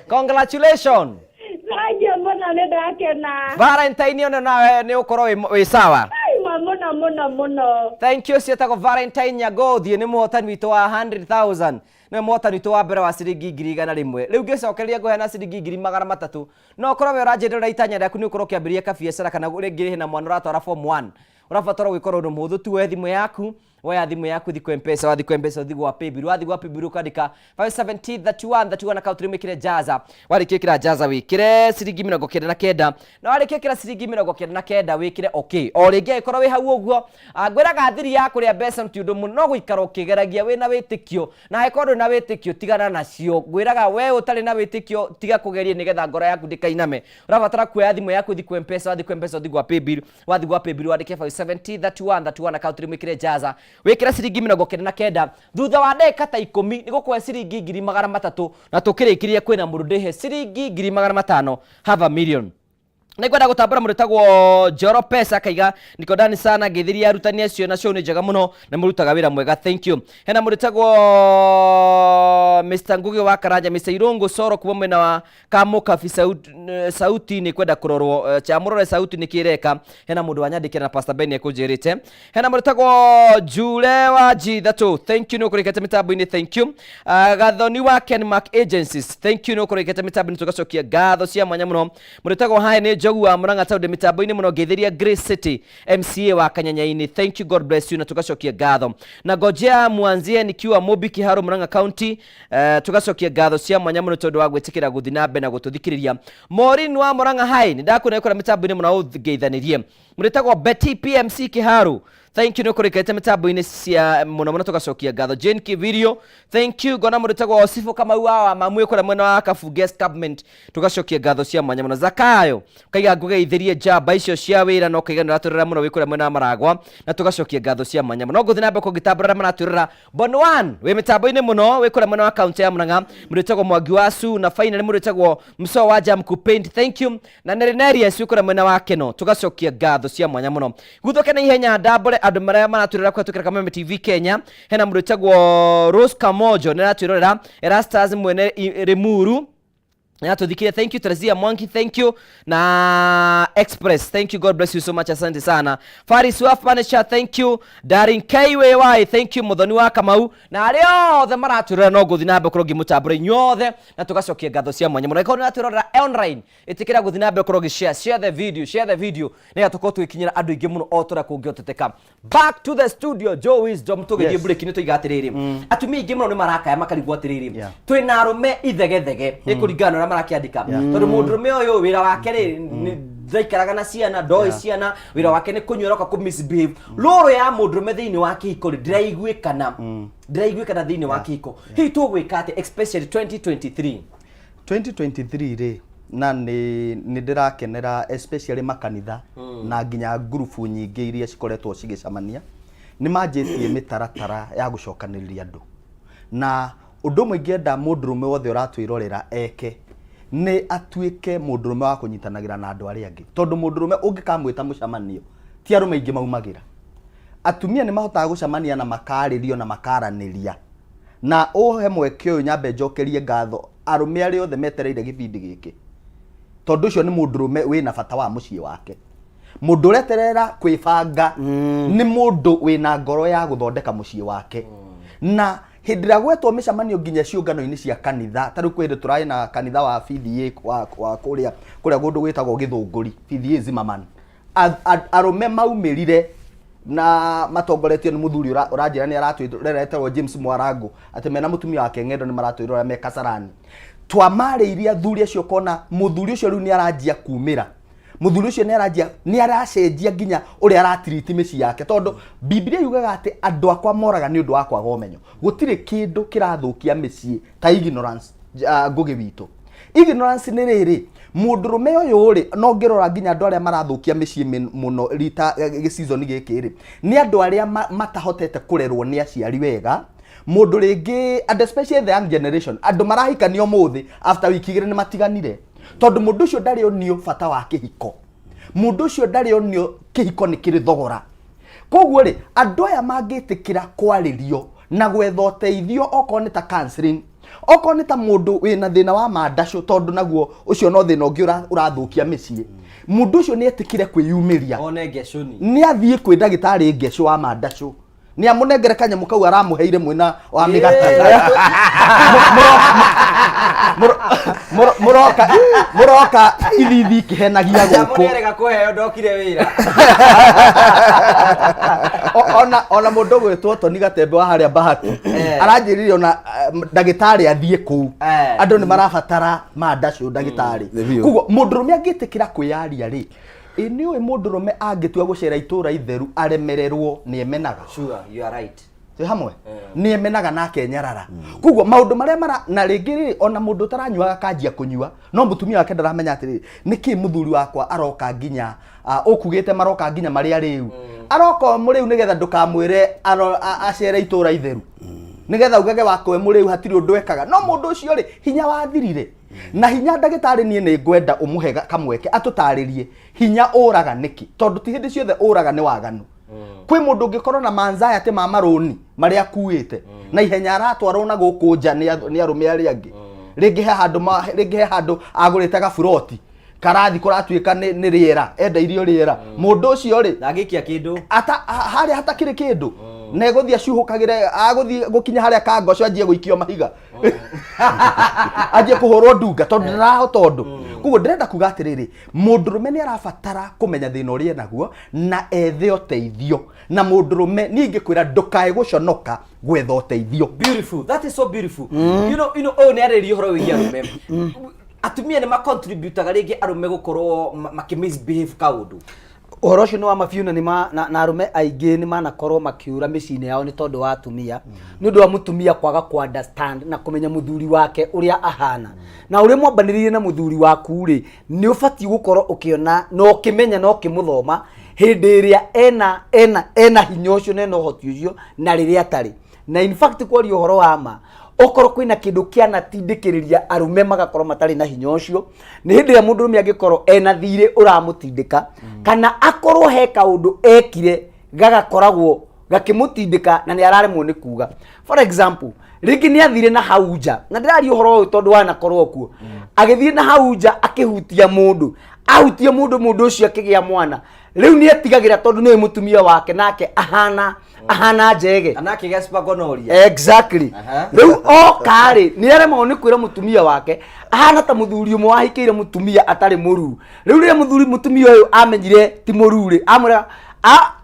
Congratulations. Thank you mũno, nĩ ndakena. Valentine ĩno nawe nĩ ũkorwo wĩ sawa. Ai, ma mũno mũno mũno. Thank you. Ciĩtagwo Valentine Nyagothie, nĩ mũhotani witũ wa 100,000, nĩwe mũhotani witũ wa mbere wa ciringi 100,000. Rĩu ngĩcokeria ngũheana ciringi 300,000. No ũkorwo we ũranjĩrĩra itanya rĩaku nĩ ũkorwo ũkĩambĩrĩria kabiacara, kana rĩngĩ hena mwana ũratwara form 1, ũrabatara gwĩkora ũndũ mũhũthũ tu. Woe thimũ yaku, woya thimũ yaku, ũthiĩ kwĩ Mpesa. Wathiĩ kwĩ Mpesa, ũthiĩ gwa Paybill. Wathiĩ gwa Paybill, ũkandĩka 570 31 31, account rĩmĩkĩre jaza. Warĩkia gwĩkĩra jaza, wĩkĩre ciringi 99, na warĩkia gwĩkĩra ciringi 99, wĩkĩre okay. O rĩngĩ angĩkorwo wĩ hau ũguo, ngwĩraga thiri ya kũrĩa mbeca ti ũndũ mũno, no gũikara ũkĩgeragia wĩna wĩtĩkio, na angĩkorwo ndũrĩ na wĩtĩkio, tigana nacio. Ngwĩraga we ũtarĩ na wĩtĩkio, tiga kũgeria nĩgetha ngoro yaku ndĩkainame. Ũrabatara kuoya thimũ yaku, ũthiĩ kwĩ Mpesa. Wathiĩ kwĩ Mpesa, ũthiĩ gwa Paybill. Wathiĩ gwa Paybill, wandĩke 570 31 31, account rĩmwĩkĩre jaza, wĩkĩre ciringi 99. Thutha wa ndagĩka ta 10 nĩ gũkũhe ciringi 300,000. Na tũkĩrĩkĩria, kwĩna mũndũ ndĩhe ciringi 500,000, half a million. Nĩngwenda gũtambũra mũrĩtagwo Njoro Pesa akaiga niko ndani sana ngĩthiria arutani acio na show nĩ njega mũno na mũrutaga wĩra mwega, thank you. Hena mũrĩtagwo Mr Ngugi wa Karanja, Mr Irungu Soro kuma mwena wa Kamukabi, sauti nĩ kwenda kũrorwo, chamũrore sauti nĩ kĩreka. Hena mũndũ wanyandĩkĩra na Pastor Ben ekũnjĩrĩte. Hena mũrĩtagwo Jule wa G3, thank you nĩ ũkũrĩkĩte mĩtambo-inĩ, thank you. Gathoni wa Kenmark Agencies, thank you nĩ ũkũrĩkĩte mĩtambo-inĩ, tũgacokia ngatho cia mwanya mũno. Mũrĩtagwo haya nĩ Njogu wa Murang'a Taũndi mĩtambo-inĩ mũno, ngeithĩria Grace City MCA wa Kanyanyaini, thank you, God bless you, na tũgacokia ngatho. Na ngojea mwanzie nikiwa Mobi Kiharu Murang'a County, tũgacokia ngatho cia mwanya mũno tondũ wa gwĩtĩkĩra gũthiĩ na mbere na gũtũthikĩrĩria. Maureen wa Murang'a High, nĩ ndakuona kũrĩa mĩtambo-inĩ mũno ũngeithanĩrie. Mũrĩtagwo Betty PMC Kiharu, thank you nĩ ũkũrĩkĩte mĩtambo-inĩ cia mũno mũno, tũgacokia ngatho. Jane Kivirio, thank you. Ngona mũrĩtagwo Sifo Kamau wa Mamue kũrĩa mwena wa Kabunge Escarpment, tũgacokia ngatho cia mwanya mũno. Zakayo kaiga ngũgeithĩrie njamba icio cia wĩra no kaiga nĩ ũratũrĩra mũno wĩ kũrĩa mwena wa Maragwa, na tũgacokia ngatho cia mwanya mũno. Ngũthiĩ na mbere kũngĩtambũra arĩa maratwĩrora. Bon One wĩ mĩtambo-inĩ mũno wĩ kũrĩa mwena wa kaunti ya Murang'a, mũrĩtagwo Mwangi wa Su, na finally mũrĩtagwo Mso wa Jam Paint, thank you, na Nerinerius wĩ kũrĩa mwena wa Keno, tũgacokia ngatho cia mwanya mũno. Guthoke na ihenya ndambũre andũ marĩa maratwĩrora kũhetũkĩra Kameme TV Kenya. Hena mũrĩtagwo Rose Kamojo nĩ aratwĩrorera, Erastus mwene Limuru natũthikire, thank you. Teresia Mwangi, thank you, na Express, thank you, God bless you so much, asante sana. Faris wa Furniture, thank you. Darin KWY, thank you. Muthoni wa Kamau na arĩa othe maratwĩrora, no ngũthiĩ na mbere gũkorwo ngĩmũtambũra inyuothe na tũgacokia ngatho cia mwanya mũno. Ĩkorwo nĩ ũratwĩrorera online, ĩtĩkĩra gũthiĩ na mbere gũkorwo ũgĩ share the video, share the video nĩgetha tũkorwo tũgĩkinyĩra andũ aingĩ mũno o ta ũrĩa kũngĩhoteteka. Back to the studio, Joe Wisdom, tũgĩthiĩ break nĩ tũiga atĩrĩrĩ, atumia aingĩ mũno nĩ marakaya makarigwo atĩrĩrĩ, twĩna arũme ithegethege nĩ kũringana na ũrĩa marakĩandĩka, tondũ mũndũrũme ũyũ wĩra wake rĩ ndaikaraga na ciana, ndoĩ ciana, wĩra wake nĩ kũnyua, aroka kũ misbehave. Rũrũ ya mũndũrũme thĩinĩ wa kĩhiko rĩ ndĩraiguĩkana, ndĩraiguĩkana thĩinĩ wa kĩhiko. Hihi tũgwĩka atĩa, especially 2023? 2023 rĩ, na nĩ ndĩrakenera especially makanitha na nginya ngurubu nyingĩ iria cikoretwo cigĩcemania nĩ manjĩtie mĩtaratara ya gũcokanĩrĩria andũ. Na ũndũ ũmwe ingĩenda mũndũrũme wothe ũratwĩrorera eke nĩ atuĩke mũndũrũme wa kũnyitanagĩra na andũ arĩa angĩ, tondũ mũndũrũme ũngĩkamwĩta mũcemanio ti arũme aingĩ maumagĩra. Atumia nĩ mahotaga gũcemania na makarĩrio na makaranĩria. Na ũhe mweke ũyũ nyambe njokerie ngatho arũme arĩa othe metereire gĩbindi gĩkĩ, tondũ ũcio nĩ mũndũrũme wĩna bata wa mũciĩ wake. Mũndũ ũreterera kwĩbanga nĩ mũndũ wĩna ngoro ya gũthondeka mũciĩ wake. Na hĩndĩ ĩrĩa gwetwo mĩcemanio nginya ciũngano-inĩ cia kanitha, ta rĩu kwĩ hĩndĩ tũrarĩ na kanitha wa PDA wa kũrĩa kũndũ gwĩtagwo Gĩthũngũri, PDA Zimmerman, arũme maumĩrire na matongoretio nĩ mũthuri ũranjĩra nĩ aratwĩrora etagwo James Mwarango, atĩ mena mũtumia wake ng'endo nĩ maratwĩrora me Kasarani. Twamarĩirie athuri acio kona mũthuri ũcio rĩu nĩ aranjia kumĩra, mũthuri ũcio nĩ aranjia nĩ aracenjia nginya ũrĩa aratiriti mĩciĩ yake, tondũ Bibilia yugaga atĩ andũ akwa moraga nĩ ũndũ wa kwaga ũmenyo. Gũtirĩ kĩndũ kĩrathũkia mĩciĩ ta ignorance. Ngũgĩ witũ, ignorance nĩ rĩrĩ mũndũrũme ũyũ rĩ, no ngĩrora nginya andũ arĩa marathũkia mĩciĩ mũno rita gĩcizoni gĩkĩ rĩ, nĩ andũ arĩa matahotete kũrerwo nĩ aciari wega. Mũndũ rĩngĩ, and especially the young generation, andũ marahikania ũmũthĩ, after wiki 2 nĩ matiganire, tondũ mũndũ ũcio ndarĩ onio bata wa kĩhiko, mũndũ ũcio ndarĩ onio kĩhiko nĩ kĩrĩ thogora. Koguo rĩ, andũ aya mangĩtĩkĩra kwarĩrio na gwetha ũteithio, okorwo nĩ ta counseling, okorwo nĩ ta mũndũ wĩna thĩna wa mandacũ, tondũ naguo ũcio no thĩna ũngĩ ũrathũkia mĩciĩ, mũndũ ũcio nĩ etĩkĩre kwĩyumĩria one ngecũni, nĩ athiĩ kwĩ ndagĩtarĩ ngecũ wa mandacũ, nĩ amũnengere kanyamũ kau aramũheire mwena wa mĩgate. Mũroka mũroka ithithi ikĩhenagia gũkũ. Nĩarega kũheo ndokire wĩra. Ona mũndũ gwĩtwo Toni Gatembe wa harĩa Bahati aranjĩrire ona ndagĩtarĩ athiĩ kũu, andũ nĩ marabatara mandacũ ndagĩtarĩ. Koguo mũndũrũme angĩtĩkĩra kwĩyaria rĩ, ĩ nĩ ũĩ mũndũrũme angĩtua gũcera itũra itheru aremererwo nĩ emenaga. Sure, you are right. Twĩ hamwe, nĩ emenaga na akenyarara. Koguo maũndũ marĩa mara na rĩngĩ rĩ, ona mũndũ ũtaranyuaga akanjia kũnyua, no mũtumia wake ndaramenya atĩrĩrĩ, nĩkĩ mũthuri wakwa aroka nginya ũkugĩte maroka nginya marĩa rĩu aroka o mũrĩu, nĩgetha ndũkamwĩre acere itũra itheru. Nĩgetha ugage wakwa e mũrĩu hatirĩ ũndũ ekaga, no mũndũ ũcio rĩ, hinya wathirire. Na hinya, ndagĩtarĩ, niĩ nĩ ngwenda ũmũhe kamweke atũtarĩrie hinya ũraga nĩkĩ, tondũ ti hĩndĩ ciothe ũraga nĩ waganu. Kwĩ mũndũ ũngĩkorwo na manzayatĩ ma marũni marĩa akuĩte na ihenya, aratwarwo na gũkũ nja nĩ arũme arĩa angĩ. Rĩngĩ he handũ rĩngĩ he handũ agũrĩte gaburoti karathi kũratuĩka nĩ rĩera enda irio rĩera. Mũndũ ũcio rĩ, ndangĩkia kĩndũ. Ata harĩa hatakĩrĩ kĩndũ na egũthiĩ acuhũkagĩre, agũthiĩ gũkinya harĩa kangoco, anjie gũikio mahiga, anjie kũhũrwo ndunga, tondũ ndarahota ũndũ. Koguo ndĩrenda kuga atĩrĩrĩ, mũndũrũme nĩ arabatara kũmenya thĩna ũrĩa enaguo na ethe ũteithio. Na mũndũrũme, niĩ ingĩkwĩra ndũkae gũconoka gwetha ũteithio. Beautiful, that is so beautiful. You know ũyũ nĩ arĩrĩria ũhoro wĩgiĩ arũme. Atumia nĩ macontributaga rĩngĩ arũme gũkorwo makĩ misbehave kaũndũ. Ũhoro ũcio nĩ wa mabiũ, na na arũme aingĩ nĩ manakorwo makiura mĩciĩ-inĩ yao nĩ tondũ wa atumia, nĩ ũndũ wa mũtumia kwaga ku understand na kũmenya mũthuri wake ũrĩa ahana. Na ũrĩa mwambanĩrĩire na mũthuri waku rĩ, nĩ ũbatiĩ gũkorwo ũkĩona na ũkĩmenya na ũkĩmũthoma hĩndĩ ĩrĩa ena hinya ũcio na ena ũhoti ũcio na rĩrĩa atarĩ. Na in fact, kwaria ũhoro wa ma, okorwo kwĩna kĩndũ kĩanatindĩkĩrĩria arũme magakorwo matarĩ na hinya ũcio, nĩ hĩndĩ ĩrĩa mũndũrũme angĩkorwo ena thirĩ ũramũtindĩka, kana akorwo he kaũndũ ekire gagakoragwo gakĩmũtindĩka na nĩ araremwo nĩ kuga. For example, rĩngĩ nĩ athire na hau nja, na ndĩraria ũhoro ũyũ tondũ wanakorwo kuo, agĩthiĩ na hau nja akĩhutia mũndũ, ahutia mũndũ, mũndũ ũcio akĩgĩa mwana. Rĩu nĩ etigagĩra tondũ nĩwe mũtumia wake nake ahana njege. Kana akĩgĩa spergonorrhea. Exactly. Rĩu oka rĩ, nĩ aremagwo nĩ kwĩra mũtumia wake. Ahana ta mũthuri ũmwe wahikĩire mũtumia atarĩ mũruu. Rĩu rĩrĩa mũthuri mũtumia ũyũ amenyire ti mũruu rĩ, amwĩra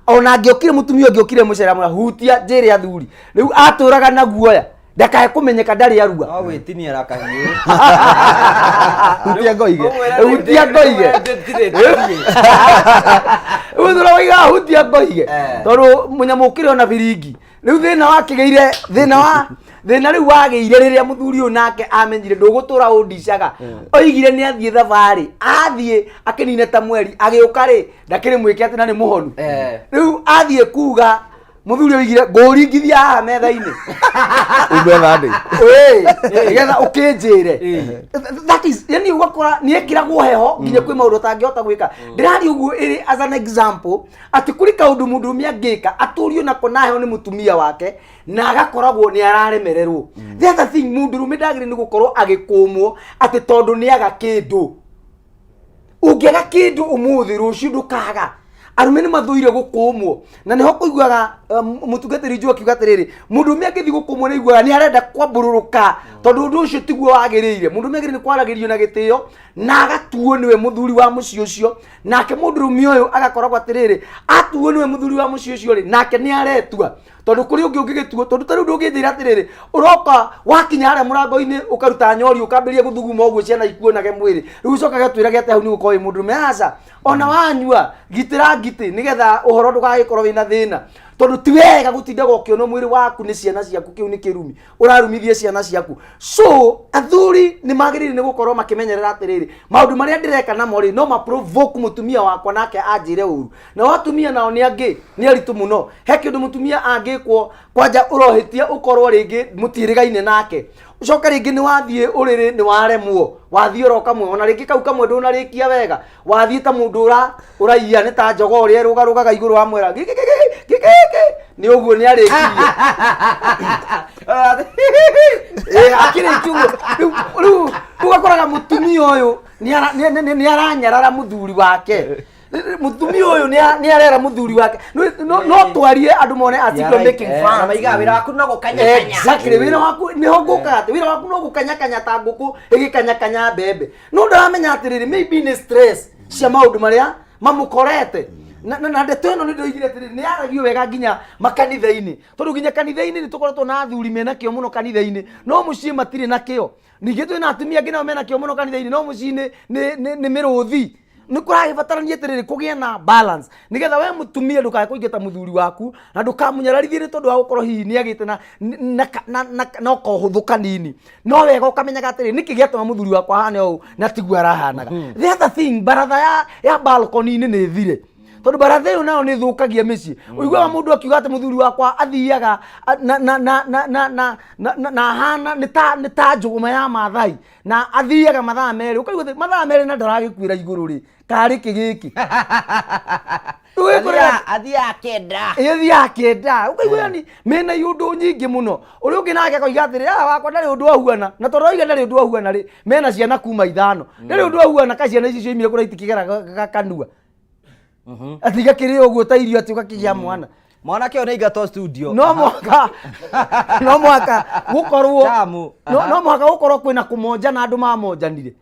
ona angĩokire, mũtumia ũngĩ okire mũcere, amwĩra hutia njĩre athuri. Rĩu atũraga na guoya ndakae kũmenyeka ndarĩ arua. No gwĩtinia na kahiũ. Hutia ngoige. Hutia ngoige. Rĩu thura waigaga hutia ngoige, tondũ mũnyamũ ũkĩrĩ ona biringi. Rĩu thĩna wakĩgĩire, thĩna wa thĩna rĩu wagĩire rĩrĩa mũthuri ũyũ nake amenyire ndũgũtũra ũndicaga. Oigire nĩ athiĩ thabarĩ, athiĩ akĩnina ta mweri, agĩũka rĩ, ndakĩrĩ mwĩke atĩ na nĩ mũhonu. Rĩu athiĩ kuga, mũthuri oigire, ngũringithia haha metha-inĩ ume thandĩ. Ĩĩ, nĩgetha ũkĩnjĩre. That is, yani ũgakora nĩ ekĩragwo heho nginya kwĩ maũndũ ũtangĩhota gwĩka. Ndĩraria ũguo ĩrĩ as an example atĩ kũrĩ kaũndũ mũndũrũme angĩka atũrio nako na heho nĩ mũtumia wake na agakoragwo nĩ araremererwo. The other thing, mũndũrũme ndagĩrĩire nĩ gũkorwo agĩkũmwo atĩ tondũ nĩ aga kĩndũ. Ũngĩaga kĩndũ ũmũthĩ, rũciũ ndũkaga. Arũme nĩ mathũire gũkũmwo, na nĩho kũiguaga mũtungatĩri Joe akiuga atĩrĩrĩ, mũndũrũme angĩthiĩ gũkũmwo nĩ aiguaga nĩ arenda kwambũrũrũka, tondũ ũndũ ũcio tiguo wagĩrĩire. Mũndũrũme agĩrĩire nĩ kwaragĩrio na gĩtĩo na agatuo nĩwe mũthuri wa mũciĩ ũcio. Nake mũndũrũme ũyũ agakoragwo atĩrĩrĩ, atuo nĩwe mũthuri wa mũciĩ ũcio rĩ, nake nĩ aretua, tondũ kũrĩ ũngĩ ũngĩgĩtuo. Tondũ ta rĩu ndũngĩnjĩra atĩrĩrĩ, ũroka wakinya harĩa mũrango-inĩ ũkaruta nyori, ũkambĩrĩria gũthuguma ũguo ciana ikuonage mwĩrĩ, rĩu ũcokage twĩrage atĩ hau nĩ gũkorwo wĩ mũndũrũme. Aca, ona wanyua gitĩra ngitĩ nĩgetha ũhoro ndũgagĩkorwo wĩna thĩna, tondũ ti wega gũtindaga ũkĩonwo mwĩrĩ waku nĩ ciana ciaku. Kĩu nĩ kĩrumi ũrarumithie ciana ciaku. So athuri nĩ magĩrĩire nĩ gũkorwo makĩmenyerera atĩrĩrĩ, maũndũ marĩa ndĩreka namo rĩ, no maprovoke mũtumia wakwa nake anjĩre ũru. Nao atumia nao nĩ angĩ nĩ aritũ mũno. He kĩndũ mũtumia angĩkwo kwanja ũrohĩtia, ũkorwo rĩngĩ mũtiĩrĩgaine nake, ũcoke rĩngĩ nĩ wathiĩ ũrĩrĩ nĩ waremwo, wathiĩ oro kamwe, ona rĩngĩ kau kamwe ndũnarĩkia wega, wathiĩ ta mũndũ ũraiya, nĩ ta njogo ũrĩa ĩrũgarũgaga igũrũ wa mwera gĩgĩgĩgĩgĩgĩ, nĩ ũguo nĩ arĩkirie. Akĩrĩkia ũguo, rĩu ũgakoraga mũtumia ũyũ nĩ aranyarara mũthuri wake. Mũtumia ũyũ nĩ arera mũthuri wake. No twarie andũ mone as if you're making fun. Na maigaga wĩra waku no gũkanyakanya. Exactly, wĩra waku nĩho ngũkaga atĩ wĩra waku no gũkanyakanya ta ngũkũ ĩgĩkanyakanya mbembe, no ndaramenya atĩrĩrĩ, maybe nĩ stress cia maũndũ marĩa mamũkorete. Na ndeto ĩno nĩ ndoigire atĩrĩrĩ, nĩ yaragio wega nginya makanitha-inĩ, tondũ nginya kanitha-inĩ nĩ tũkoretwo na athuri mena kĩo mũno kanitha-inĩ, no mũciĩ matirĩ na kĩo. Ningĩ twĩna atumia angĩ nao mena kĩo mũno kanitha-inĩ, no mũciĩ-inĩ nĩ mĩrũthi. Nĩ kũragĩbatarania atĩrĩrĩ, kũgĩe na balance, nĩgetha we mũtumia ndũkae kũingata mũthuri waku na ndũkamunyararithie nĩ tondũ wa gũkorwo hihi nĩ agĩte na kohũthũ kanini. No wega ũkamenyaga atĩrĩ, nĩkĩ gĩatũma mũthuri wakwa ahane ũũ na tiguo arahanaga. The other thing, baratha ya balcony-inĩ nĩ thire. Tondũ baratha ĩyo nayo nĩ ĩthũkagia mĩciĩ. Ũiguaga mũndũ akiuga atĩ mũthuri wakwa athiaga na na na na na na na na na ahana nĩ ta njũgũma ya Maathai, na athiaga mathaa 2. Ũkaigua atĩ mathaa 2 na ndaragĩkuĩra igũrũ rĩ, karĩ kĩ gĩkĩ? Athiaga 9. Ĩ, athiaga 9. Ũkaigua yani mena iũndũ nyingĩ mũno. Ũrĩa ũngĩ nake akoiga atĩrĩ, ah, wakwa ndarĩ ũndũ ahuana. Na tondũ oiga ndarĩ ũndũ ahuana rĩ, mena ciana kuma 5. Ndarĩ ũndũ ahuana, ka ciana ici cioimire kũrĩa itikĩgera kanua. Atĩ igakĩrĩo ũguo ta irio, atĩ ũgakĩgĩa mwana. Mwanake ũyũ nĩ aingatwo studio. No mũhaka, no mũhaka gũkorwo Tamu. No mũhaka gũkorwo kwĩna kũmonjana, andũ mamonjanire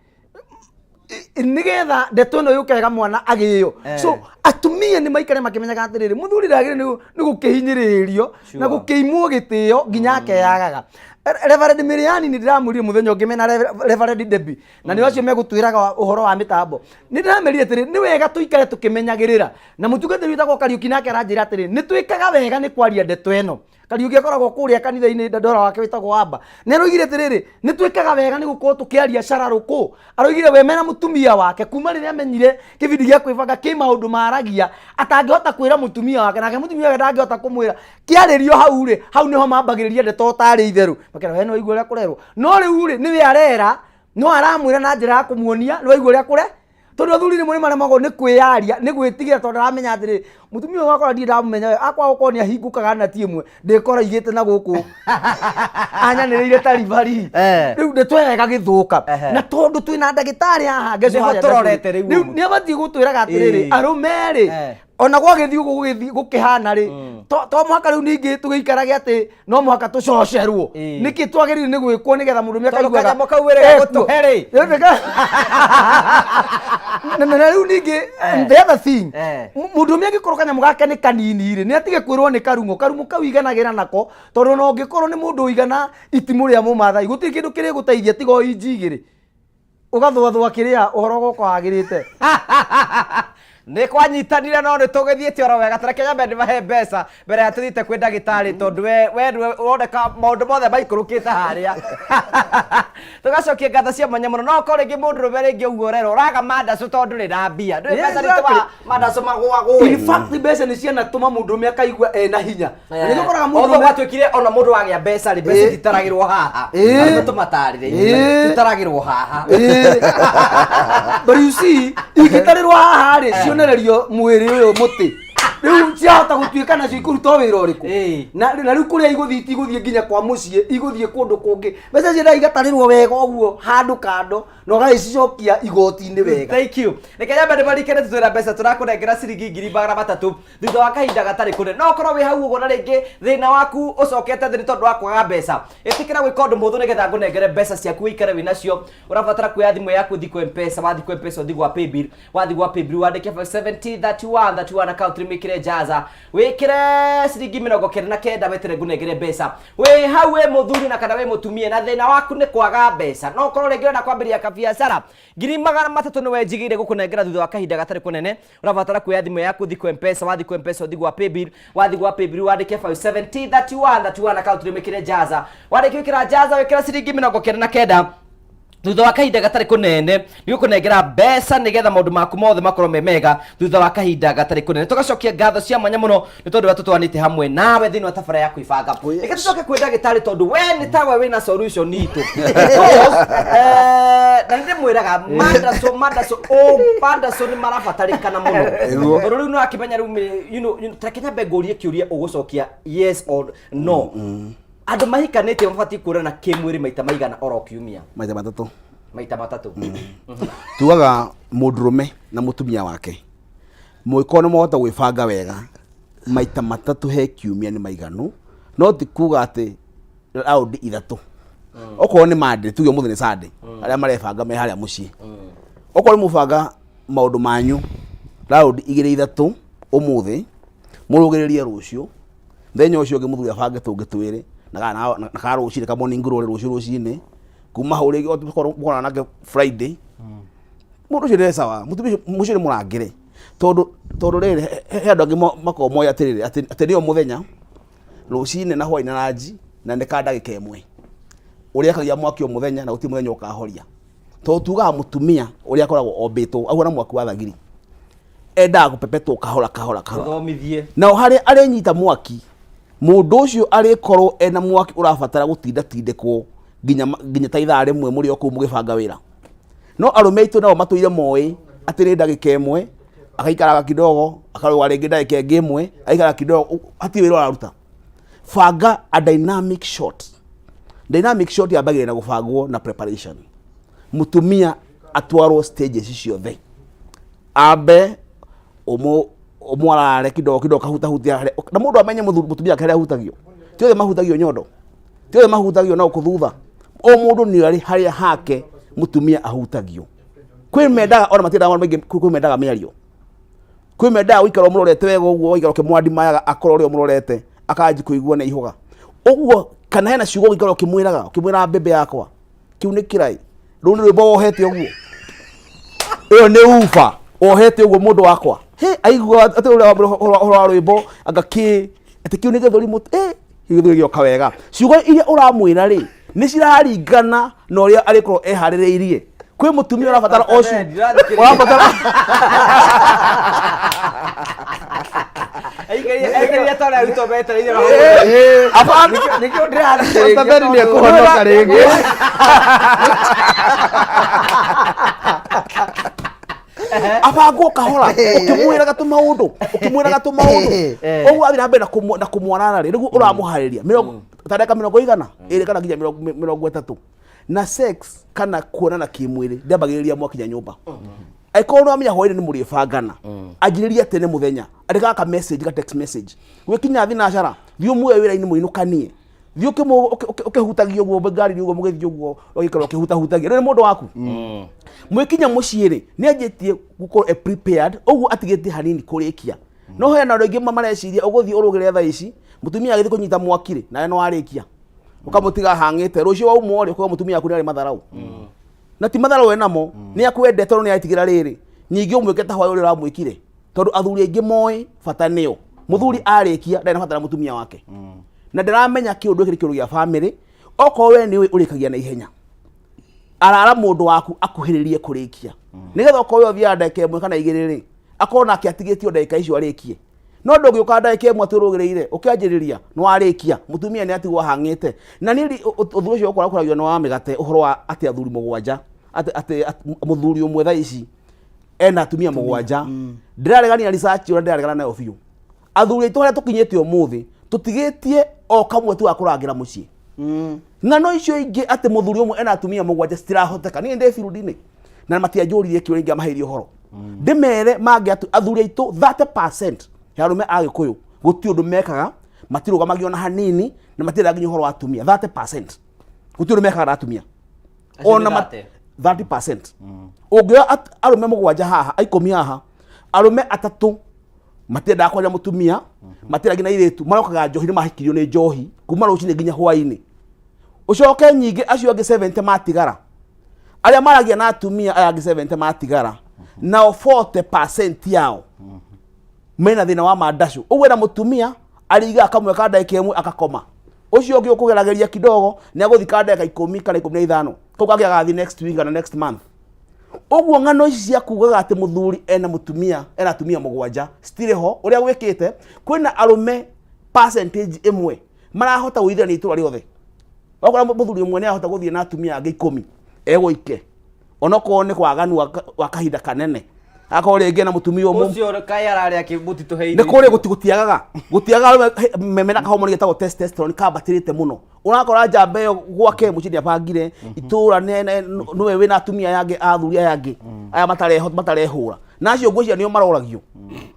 nigetha ndeto ĩno yũke wega mwana agĩo. So atumia nĩ maikare makĩmenyaga atĩrĩrĩ, mũthuri ndagĩrĩire nĩ gũkĩhinyĩrĩrio na gũkĩimwo gĩtĩo nginya akeyagaga. Reverend Miriani nĩ ndĩramwĩrire mũthenya ũngĩ mena Reverend Debbie, na nĩ acio megũtwĩraga ũhoro wa mĩtambo, nĩ ndĩramerire atĩrĩ, nĩ wega tũikare tũkĩmenyagĩrĩra. Na mũtungatĩri wĩtagwo Kariũki nake aranjĩra atĩrĩ, nĩ twĩkaga wega nĩ kwaria ndeto ĩno. Kariũki akoragwo kũrĩa kanitha-inĩ Dandora wake wĩtagwo Amba. Nĩ aroigire atĩrĩrĩ, nĩ twĩkaga wega nĩ gũkorwo tũkĩaria cararũkũ. Aroigire we mena mũtumia wake kuma rĩrĩa amenyire kĩbindi gĩa kwĩbanga kĩ maũndũ maragia atangĩhota kwĩra mũtumia wake, nake mũtumia wake ndangĩhota kũmwĩra. Kĩarĩrio hau rĩ, hau nĩho mambagĩrĩria ndeto tarĩ itherũ. Makera we no waigua ũrĩa kũrerwo. No rĩu rĩ, nĩwe arera, no aramwĩra na njĩra ya kũmuonia, nĩ waigua ũrĩa kũre. Tondũ athuri rĩmwe nĩ maremagwo nĩ kwĩyaria, nĩ gwĩtigĩra, tondũ aramenya atĩrĩ, mũtumia ũyũ wakora ndirĩ ndamũmenya wega, akwa gũkorwo nĩ ahingũkaga nati ĩmwe ndĩkora igĩte na gũkũ anyanĩrĩire ta ribari. Rĩu ndeto ĩyo ĩgagĩthũka. Na tondũ twĩna ndagĩtarĩ haha ngeco Nĩho harĩa tũrorete rĩu rĩu ũguo. nĩ abatiĩ gũtwĩraga atĩrĩrĩ, arũme rĩ, ona gwagĩthiĩ ũguo gũgĩthiĩ gũkĩhana rĩ, to mũhaka rĩu ningĩ tũgĩikarage atĩ no mũhaka tũcocerwo. Nĩkĩ twagĩrĩire nĩ gwĩkwo nĩgetha mũndũ ũrĩa Tondũ akaiguaga kanyamũ kau wĩrĩga ekuo. gũtũhe rĩ. Rĩu na rĩu ningĩ, the other thing, mũndũ ũmwe angĩkorwo kanyamũ gake nĩ kanini rĩ, nĩ atige kwĩrwo nĩ karung'o. Karung'o kau iganagĩra nako, tondũ ona ũngĩkorwo nĩ mũndũ ũigana itimũ rĩa mũmathai, gũtirĩ kĩndũ kĩrĩgũteithia tiga o inji 2 ũgathũathũa kĩrĩa ũhoro ũgoka wagĩrĩte. Nĩ kwanyitanire, no nĩ tũgĩthiĩte oro wega. Tareke nyambe ndĩmahe mbeca mbere ya tũthiĩte kwĩ ndagĩtarĩ, tondũ we nĩwe ũroneka maũndũ mothe maikũrũkĩte harĩa. Tũgacokia ngatho cia mwanya mũno. No ũkorwo rĩngĩ mũndũrũme rĩngĩ ũguo ũrerwo ũraga mandacũ tondũ ndũrĩ na mbia. Ndũĩ mbeca nĩ itũmaga mandacũ magũagũe. In fact, mbeca nĩ cianatũma mũndũrũme akaigua ena hinya. Na nĩkĩo ũkoraga Although mũndũrũme gwatuĩkire ona mũndũ wagĩa mbeca rĩ, mbeca ititaragĩrwo haha. Arũme tũmatarĩre, ititaragĩrwo haha. But you see, ingĩtarĩrwo haha rĩ, cionererio mwĩrĩ ũyũ mũtĩ rĩu ciahota gũtuĩka nacio ikũruta o wĩra ũrĩkũ? Na rĩu kũrĩa igũthiĩ, itigũthiĩ nginya kwa mũciĩ, igũthiĩ kũndũ kũngĩ. Mbeca ciendaga igatarĩrwo wega ũguo handũ kando, na ũgagĩcicokia igoti-inĩ wega. Thank you. Reke nyambe ndĩmarikane tũtwĩra mbeca tũrakũnengera ciringi 300,000 thutha wa kahinda gatarĩ kũnene. No ũkorwo wĩ hau ũguo na rĩngĩ thĩna waku ũcokete thĩ nĩ tondũ wa kwaga mbeca. Ĩtĩkĩra gwĩka ũndũ mũhũthũ nĩgetha ngũnengere mbeca ciaku ũikare wĩ nacio. Ũrabatara kuoya thimũ yaku ũthiĩ kwa M-Pesa, wathiĩ kwa M-Pesa ũthiĩ gwa Paybill, wathiĩ gwa Paybill wandĩke 70 31 31 account wĩkĩre Jaza, wĩkĩre ciringi 99, wetere ngũnengere mbeca. Wĩ hau wĩ mũthuri na kana wĩ mũtumia na thĩna waku nĩ kwaga mbeca. No ũkorwo rĩngĩ ũrenda kwambĩrĩria kabiacara, 300,000 nĩwe njigĩire gũkũnengera thutha wa kahinda gatarĩ kũnene. Ũrabatara kuoya thimũ yaku ũthiĩ kwa M-Pesa, wathiĩ kwa M-Pesa ũthiĩ gwa Paybill, wathiĩ gwa Paybill wandĩke 570 31 31 account wĩkĩre Jaza. Warĩkia gwĩkĩra Jaza wĩkĩre ciringi 99, thutha wa kahinda gatarĩ kũnene nĩ gũkũnengera mbeca nĩgetha maũndũ maku mothe makorwo me mega thutha wa kahinda gatarĩ kũnene. Tũgacokia ngatho cia mwanya mũno nĩ tondũ ũrĩa tũtwanĩte hamwe nawe thĩinĩ wa tabara ya kwĩbanga. Reke tũcoke kwĩ ndagĩtarĩ, tondũ we nĩ tawe wĩna solution itũ. Because, na nĩ ndĩmwĩraga mandacũ o mandacũ nĩ marabatarĩkana mũno. Nĩguo. Tondũ rĩu nĩ wakĩmenya rĩu tareke nyambe ngũrie kĩũria ũgũcokia yes or no. Andũ mahikanĩtie mabatiĩ kuonana kĩmwĩrĩ maita maigana oro kiumia? Maita 3. Maita 3. Tugaga mũndũrũme na mũtumia wake mũgĩkorwo nĩ mwahota gwĩbanga wega, maita 3 he kiumia nĩ maiganu. No ti kuga atĩ raundi 3. Okorwo nĩ Monday, tuge ũmũthĩ nĩ Sunday, arĩa marebanga me harĩa mũciĩ, okorwo nĩ mũbanga maũndũ manyu raundi 2 3 ũmũthĩ, mũrũgĩrĩrie rũciũ, mũthenya ũcio ũngĩ mũthuri abange tũngĩ twĩrĩ, na ka rũcinĩ ka morning glory rũciũ rũcinĩ. Kuma hau rĩngĩ mũkorana nake Friday, mũndũ ũcio nĩ sawa, mũtumia ũcio nĩ mũrangĩre, tondũ rĩrĩ he andũ angĩ makoragwo moĩ atĩrĩrĩ, atĩ nĩo mũthenya rũcinĩ na hwaĩ na ranji, na nĩ ka ndagĩka 1 ũrĩa akagia mwaki o mũthenya, na gũtirĩ mũthenya ũkahoria. Tondũ tugaga mũtumia ũrĩa akoragwo ombĩtwo ahuana mwaki wa thagiri. Endaga gũpepetwo kahora kahora kahora. Ũthomithie. Nao harĩa arĩnyita mwaki, mũndũ ũcio arĩkorwo ena mwaki ũrabatara gũtinda tindĩkwo nginya ta ithaa rĩmwe mũrĩ o kũu mũgĩbanga wĩra. No arũme aitũ nao matũire moĩ atĩ nĩ ndagĩka ĩmwe agaikaraga kidogo, akarũga rĩngĩ ndagĩka ĩngĩ ĩmwe agaikara kidogo, hatirĩ wĩra ũraruta. Banga a dynamic shot. Dynamic shot yambagĩrĩria na gũbangwo na preparation. Mũtumia atwarwo stages ciothe, ambe ũmwarare kidogo kidogo, kahutahutia harĩa, na mũndũ amenye mũtumia wake harĩa ahutagio. Ti othe mahutagio nyondo, ti othe mahutagio na gũkũ thutha. O mũndũ nĩ arĩ harĩa hake mũtumia ahutagio. Kwĩ mendaga ona matiendaga maũndũ maingĩ, kwĩ mendaga mĩario, kwĩ mendaga gũikara ũmũrorete wega ũguo, ũgaikara ũkĩmwandimayaga, akorwo ũrĩa ũmũrorete akanji kũigua nĩ ihũga ũguo, kana hena ciugo ũgĩikara ũkĩmwĩraga, ũkĩmwĩra mbembe yakwa kĩu nĩ kĩrai, rũu nĩ rwĩmbo wohete ũguo, ĩyo nĩ uba wohete ũguo mũndũ wakwa he aigua atĩ ũrĩa ũhoro wa rwĩmbo anga kĩ atĩ kĩu nĩ gĩthũri mũtu gĩthũri gĩoka wega. Ciugo iria ũramwĩra rĩ nĩ ciraringana na ũrĩa arĩkorwo eharĩrĩirie. Kwĩ mũtumia ũrabatara o ũrabatara Aikarire ta ũrĩa arutwo metereire. Nĩkĩo ndĩrathikĩrĩria. Pastor Ben nĩ ekũhonoka rĩngĩ. Abangwo kahora ũkĩmwĩraga tũmaũndũ, ũkĩmwĩraga tũmaũndũ ũguo athiĩ na mbere na kũmwarara rĩ, nĩguo ũramũharĩria mĩrongo ta ndagĩka 22 kana nginya 30. Na sex kana kuonana kĩmwĩrĩ ndĩambagĩrĩria mwakinya nyũmba. Angĩkorwo nĩ wamenya hwaĩ-inĩ nĩ mũrĩbangana, anjĩrĩria tene mũthenya, andĩkaga ka message, ka text message. Gwĩkinya thinacara, thiĩ ũmuoye wĩra-inĩ mũinũkanie, thiĩ ũkĩhutagia ũguo ngari-inĩ ũguo mũgĩthiĩ ũguo, ũgĩikara ũkĩhutahutagia, rĩu nĩ mũndũ waku. Mwĩkinya mũciĩ rĩ, nĩ anjĩtie gũkorwo e prepared ũguo, atigĩtie hanini kũrĩkia. No hena andũ aingĩ mareciria ũgũthiĩ ũrũgĩre thaa ici, mũtumia agĩthiĩ kũnyita mwaki rĩ, nawe nĩ warĩkia, ũkamũtiga hang'ĩte. Rũciũ waumwo rĩ, ũkauga mũtumia waku nĩ arĩ matharau, na ti matharau enamo, nĩ akwendete tondũ nĩ aretigĩra rĩrĩ nyingĩ ũmwĩke ta hwaĩ ũrĩa ũramwĩkire, tondũ athuri aingĩ moĩ bata nĩo. Mũthuri arĩkia ndarĩ na bata na mũtumia wake, na ndaramenya kĩũndũ gĩkĩ nĩ kĩũndũ gĩa bamĩrĩ. Okorwo we nĩ ũĩ ũrĩkagia na ihenya, arara mũndũ waku akuhĩrĩrie kũrĩkia, nĩgetha okorwo we ũthiaga ndagĩka 1 kana 2 rĩ, akorwo nake atigĩtio ndagĩka icio arĩkie. No ndũngĩũka ndagĩka 1 atĩ ũrũgĩrĩire ũkĩanjĩrĩria nĩ warĩkia, mũtumia nĩ atigwo ahang'ĩte. Na niĩ ũthuri ũcio ũkora ũkoragio nĩ wa mĩgate, ũhoro wa atĩ athuri mũgwanja, atĩ mũthuri ũmwe thaa ici ena atumia mũgwanja. Ndĩraregania na research ũrĩa ndĩraregana nayo biũ. Athuri aitũ harĩa tũkinyĩte ũmũthĩ, tũtigĩtie o kamwe tu ga kũrangĩra mũciĩ. Ng'ano icio ingĩ atĩ mũthuri ũmwe ena atumia mũgwanja citirahoteka. Niĩ ndĩ field-inĩ na matianjũririe kĩũria ingĩamaheirie ũhoro ndĩmere mangĩ athuri aitũ 30% ya arũme a Gĩkũyũ gũtirĩ ũndũ mekaga, matirũgamagio na hanini na matiendaga nginya ũhoro wa atumia. 30% gũtirĩ ũndũ mekaga na atumia. Acio Ona nĩ 30? 30%. Ũngĩoya arũme mũgwanja haha, 10 haha, arũme atatũ matiendaga kwaria mũtumia, matiendaga nginya airĩtu, marokaga njohi, nĩ mahikirio nĩ njohi kuma rũcinĩ nginya hwainĩ. Ũcoke nyingĩ acio angĩ 70 matigara, arĩa maragia na atumia aya angĩ 70 matigara, nao 40% yao mena thĩna wa mandacũ. Ũguo ena mũtumia arĩigaga kamwe ka ndagĩka 1 akakoma, ũcio ũngĩ ũkũgerageria kidogo nĩ agũthi ka ndagĩka 10 kana 15, kau kangĩ agathiĩ next week kana next month. Ũguo ng'ano ici cia kugaga atĩ mũthuri ena mũtumia ena atumia mũgwanja citirĩ ho. Ũrĩa gwĩkĩte, kwĩna arũme percentage ĩmwe marahota gũithania itũra rĩothe. Wakora mũthuri ũmwe nĩ arahota gũthiĩ na atumia angĩ 10 egũike, onokorwo nĩ waganu wa kahinda kanene, akorwo rĩngĩ na mũtumia ũmwe. Ũcio kaĩ ararĩa kĩmũtitũ he nĩ kũrĩ gũtiagaga arũme mena kahomoni getagwo testosterone kambatĩrĩte mũno. Ũrakora njamba ĩyo gwake mũciĩ nĩ abangire itũra, nĩwe wĩna atumia aya angĩ, athuri aya angĩ aya matarehũra na acio ngwĩciria nĩo maroragio,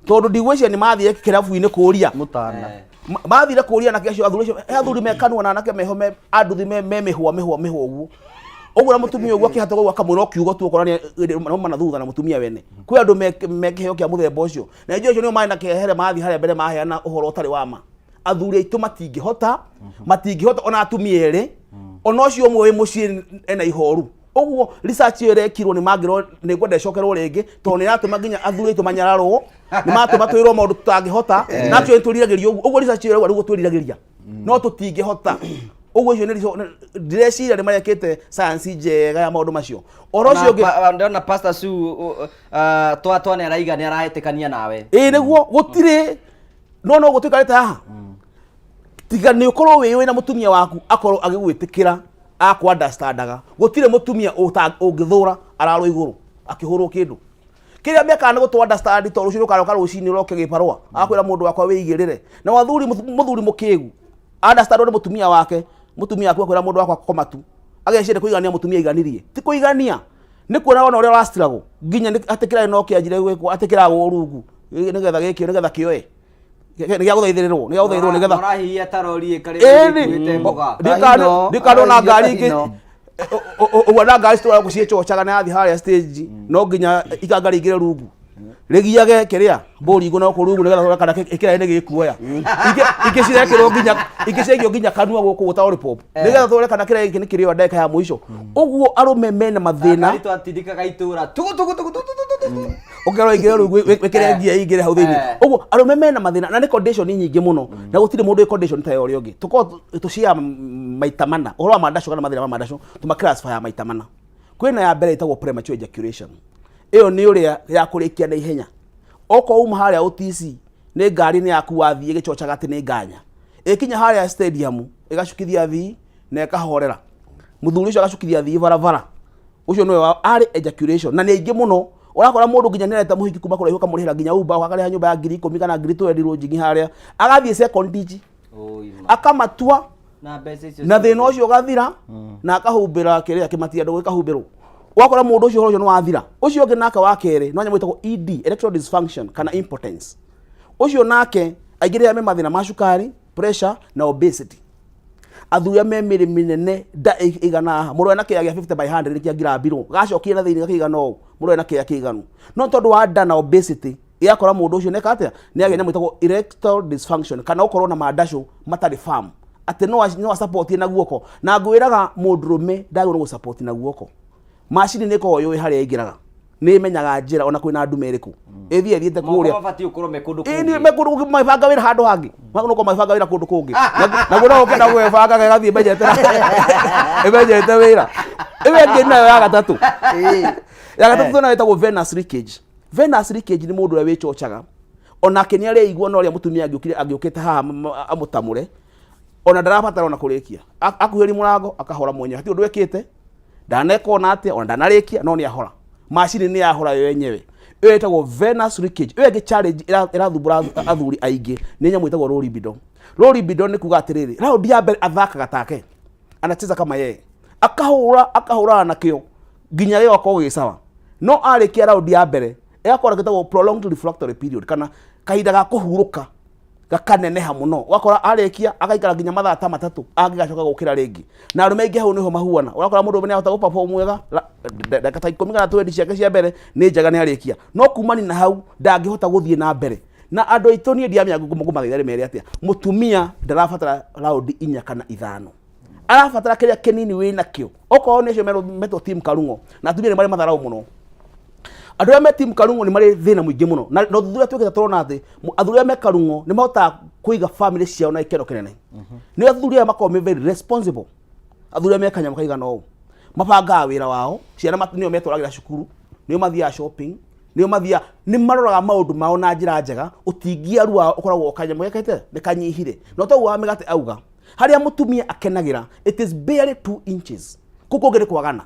tondũ ndigwĩciria nĩ mathire kĩrabu-inĩ kũria mathire kũria anake acio, athuri acio, he athuri mekanua na anake meho me anduthi me mĩhwa mĩhwa mĩhwa ũguo ũguo, na mũtumia ũguo akĩhata ũguo akamwĩra o kiugo tu, ũkora nĩ mana thutha na mũtumia wene. Kwĩ andũ me kĩheo kĩa mũthemba ũcio, na njũĩ acio nĩo marĩ na kĩhehere, mathiĩ harĩa mbere maheana ũhoro ũtarĩ wa ma. Athuri aitũ matingĩhota ona atumia erĩ, ona ũcio ũmwe wĩ mũciĩ ena ihoru. Ũguo research ĩyo ĩrekirwo nĩ mangĩrwo, nĩ ngwenda ĩcokerwo rĩngĩ, tondũ nĩ ĩratũma nginya athuri aitũ manyararwo, nĩ matũma twĩrwo maũndũ tũtangĩhota, na actually twĩriragĩria ũguo. Ũguo research ĩyo ĩrauga nĩguo twĩriragĩria, no tũtingĩhota. Ũguo icio nĩ ndĩreciria nĩ marekĩte science njega ya maũndũ macio. Ũhoro ũcio ũngĩ, ndĩrona Pastor Sue twatwa nĩ araiga nĩ arahetĩkania nawe. Ĩĩ nĩguo, gũtirĩ no no gũtuĩka haha tiga nĩ ũkorwo wĩ wĩna mũtumia waku akorwo agĩgwĩtĩkĩra akũ understandaga. Gũtirĩ mũtumia ũngĩthũra ararwo igũrũ akĩhũrwo kĩndũ kĩrĩa mekaga nĩ gũtũ understand, tondũ rũciũ rũkaroka rũcinĩ ũroke gĩbarũa akwĩra mũndũ wakwa wĩigĩrĩre. Na wathuri, mũthuri mũkĩgu understand nĩ mũtumia wake, mũtumia waku akwĩra mũndũ wakwa koma tu, ageciria kũigania mũtumia aiganirie. Ti kũigania, nĩ kuona wona ũrĩa ũrastruggle nginya atĩ kĩrarĩ no kĩanjire gwĩkwo atĩ kĩragwo rungu nĩgetha gĩkĩo nĩgetha kĩoe nĩ gĩa gũthaithĩrĩrwo, nĩ gĩa gũthaithĩrĩrwo nĩgetha ũrahihinya tarori ĩkarĩ ĩni ĩkuĩte mboga. Ndikano ngari ingĩ ũguo na ngari citwara ciĩcocaga na yathiĩ harĩa stage no nginya ikanga rĩingĩre rungu rĩgiage kĩrĩa mbũri igũ no kũ rungu nĩgetha kana kĩrĩa nĩ gĩkuoya. Ingĩ cirekĩrwo nginya, ingĩ ciaigio nginya kanua gũkũ gũta lollipop nĩgetha tũrore kana kĩrĩa gĩkĩ nĩ kĩrĩo ndagĩka ya mũico. Ũguo arũme mena mathĩna. Ngari twatindĩkaga itũra tugu tugu tugu tugu tugu tugu. Ũkerwo ingĩre rungu wĩkĩre ngia ingĩre hau thĩinĩ. Ũguo arũme mena mathĩna na nĩ condition nyingĩ mũno, na gũtirĩ mũndũ wĩ condition ta ya ũrĩa ũngĩ. Tũkorwo tũciaga maita mana ũhoro wa mandacũ kana mathĩna ma mandacũ, tũma classify ya maita mana. Kwĩna ya mbere ĩtagwo premature ejaculation. Ĩyo nĩ ũrĩa ya kũrĩkia na ihenya. Okorwo uma harĩa OTC nĩ ngari nĩ yaku wathiĩ ĩgĩcocaga atĩ nĩ nganya, ĩkinya harĩa stadium ĩgacukithia thii na ĩkahorera. Mũthuri ũcio agacukithia thii barabara, ũcio nĩwe wa early ejaculation, na nĩ aingĩ mũno. Ũrakora mũndũ nginya nĩareta mũhiki kuma kũraihu, akamũrĩhĩra nginya Uber, akarĩha nyũmba ya 10,000 kana 20,000 rũnjingi harĩa, agathiĩ second ditch akamatua na mbeca icio na thĩna ũcio ũgathira na akahumbĩra kĩrĩa kĩmatia ndũgũ ĩkahumbĩrwo. Wakora mũndũ ũcio ũhoro ũcio nĩ wathira. Ũcio ũngĩ nake wa kerĩ no nyamũ ĩtagwo ED, erectile dysfunction kana impotence. Ũcio nake aingĩ rĩrĩa me mathĩna ma cukari, pressure na obesity, athuri arĩa me mĩrĩ mĩnene, nda ĩigana haha, mũndũ ena kĩea gĩa 50 by 100 nĩkĩo angirambirwo gacokire na thĩinĩ gakĩigana ũũ, mũndũ ena kĩea kĩiganu, no tondũ wa nda na obesity ĩgakora mũndũ ũcio nĩka atĩa, nĩ agĩa nyamũ ĩtagwo erectile dysfunction kana gũkorwo na mandacũ matarĩ firm atĩ no acapoti na guoko. Na ngwĩraga mũndũrũme ndagĩrĩirwo nĩ gũcapoti na guoko. Macini nĩ ĩkoragwo yũĩ harĩa ĩingĩraga, nĩ ĩmenyaga njĩra ona kwĩna ndume ĩrĩkũ ĩthiĩ ĩthiĩte Moko kũrĩa. Mabatiĩ gũkorwo me kũndũ Ĩĩ, nĩ kũngĩ. me kũndũ kũngĩ, magĩbanga wĩra handũ hangĩ. Magĩrĩirwo gũkorwo magĩbanga wĩra kũndũ kũngĩ. Naguo no ũkenda gwĩbanga ĩgathiĩ ĩmenyete wĩra. Ĩyo ĩngĩ nayo ya gatatũ, ya gatatũ nayo ĩtagwo venous leakage. Venous leakage nĩ mũndũ ũrĩa wĩcocaga, onake nĩ areigua na ũrĩa mũtumia angĩũkire angĩũkĩte haha amũtamũre, ona ndarabatara ona kũrĩkia. Akuhĩrĩria mũrango akahora mwenyewe, hatirĩ ũndũ ekĩte, ndaneka ona atĩa, ona ndanarĩkia, no nĩ ahora, macini nĩ yahora yo yenyewe. Ĩyo ĩtagwo venous leakage. Ĩyo ĩngĩ challenge ĩrathumbũra athuri aingĩ nĩ nyamũ ĩtagwo low libido. Low libido nĩ kuga atĩrĩrĩ, round ya mbere athakaga take, anacheza kama yeye, akahũra akahũrana nakĩo nginya gĩgakorwo gĩ sawa, no arĩkia round ya mbere ĩgakorwo gĩtagwo prolonged refractory period kana kahinda ga kũhurũka gakaneneha mũno. Ũgakora arĩkia agaikara nginya mathaa ta 3 angĩgacoka gũkĩra rĩngĩ. Na arũme aingĩ hau nĩho mahuana. Ũrakora mũndũ ũmwe nĩahota gũperform wega ndagĩka ta 10 kana 20 ciake cia mbere nĩ njega, nĩ arĩkia, no kumani na hau ndangĩhota gũthiĩ na mbere. Na andũ aitũ niĩ ndiamenya ngũmathaitha mere atĩa, mũtumia ndarabatara raundi 4 kana 5, arabatara kĩrĩa kĩnini wĩ nakĩo. Okorwo nĩ acio metwo team karung'o, na atumia nĩ marĩ matharau mũno. Andũ arĩa me team karung'o nĩ marĩ thĩna mũingĩ mũno, na ũthuthuria twĩkĩte tũrona atĩ athuri arĩa me karung'o nĩ mahotaga kũiga family ciao na gĩkeno kĩnene. Nĩ athuri aya makoragwo me very responsible. Athuri arĩa me kanyamũ kaigana ũũ mabangaga wĩra wao, ciana nĩo metwaragĩra cukuru, nĩo mathiaga shopping, nĩo mathiaga, nĩ maroraga maũndũ mao na njĩra njega. Ũtingiaru wao ũkoragwo kanyamũ gekĩte nĩ kanyihire. No toguo wa mĩgate auga harĩa mũtumia akenagĩra, it is barely 2 inches, kũu kũngĩ nĩ kwagana.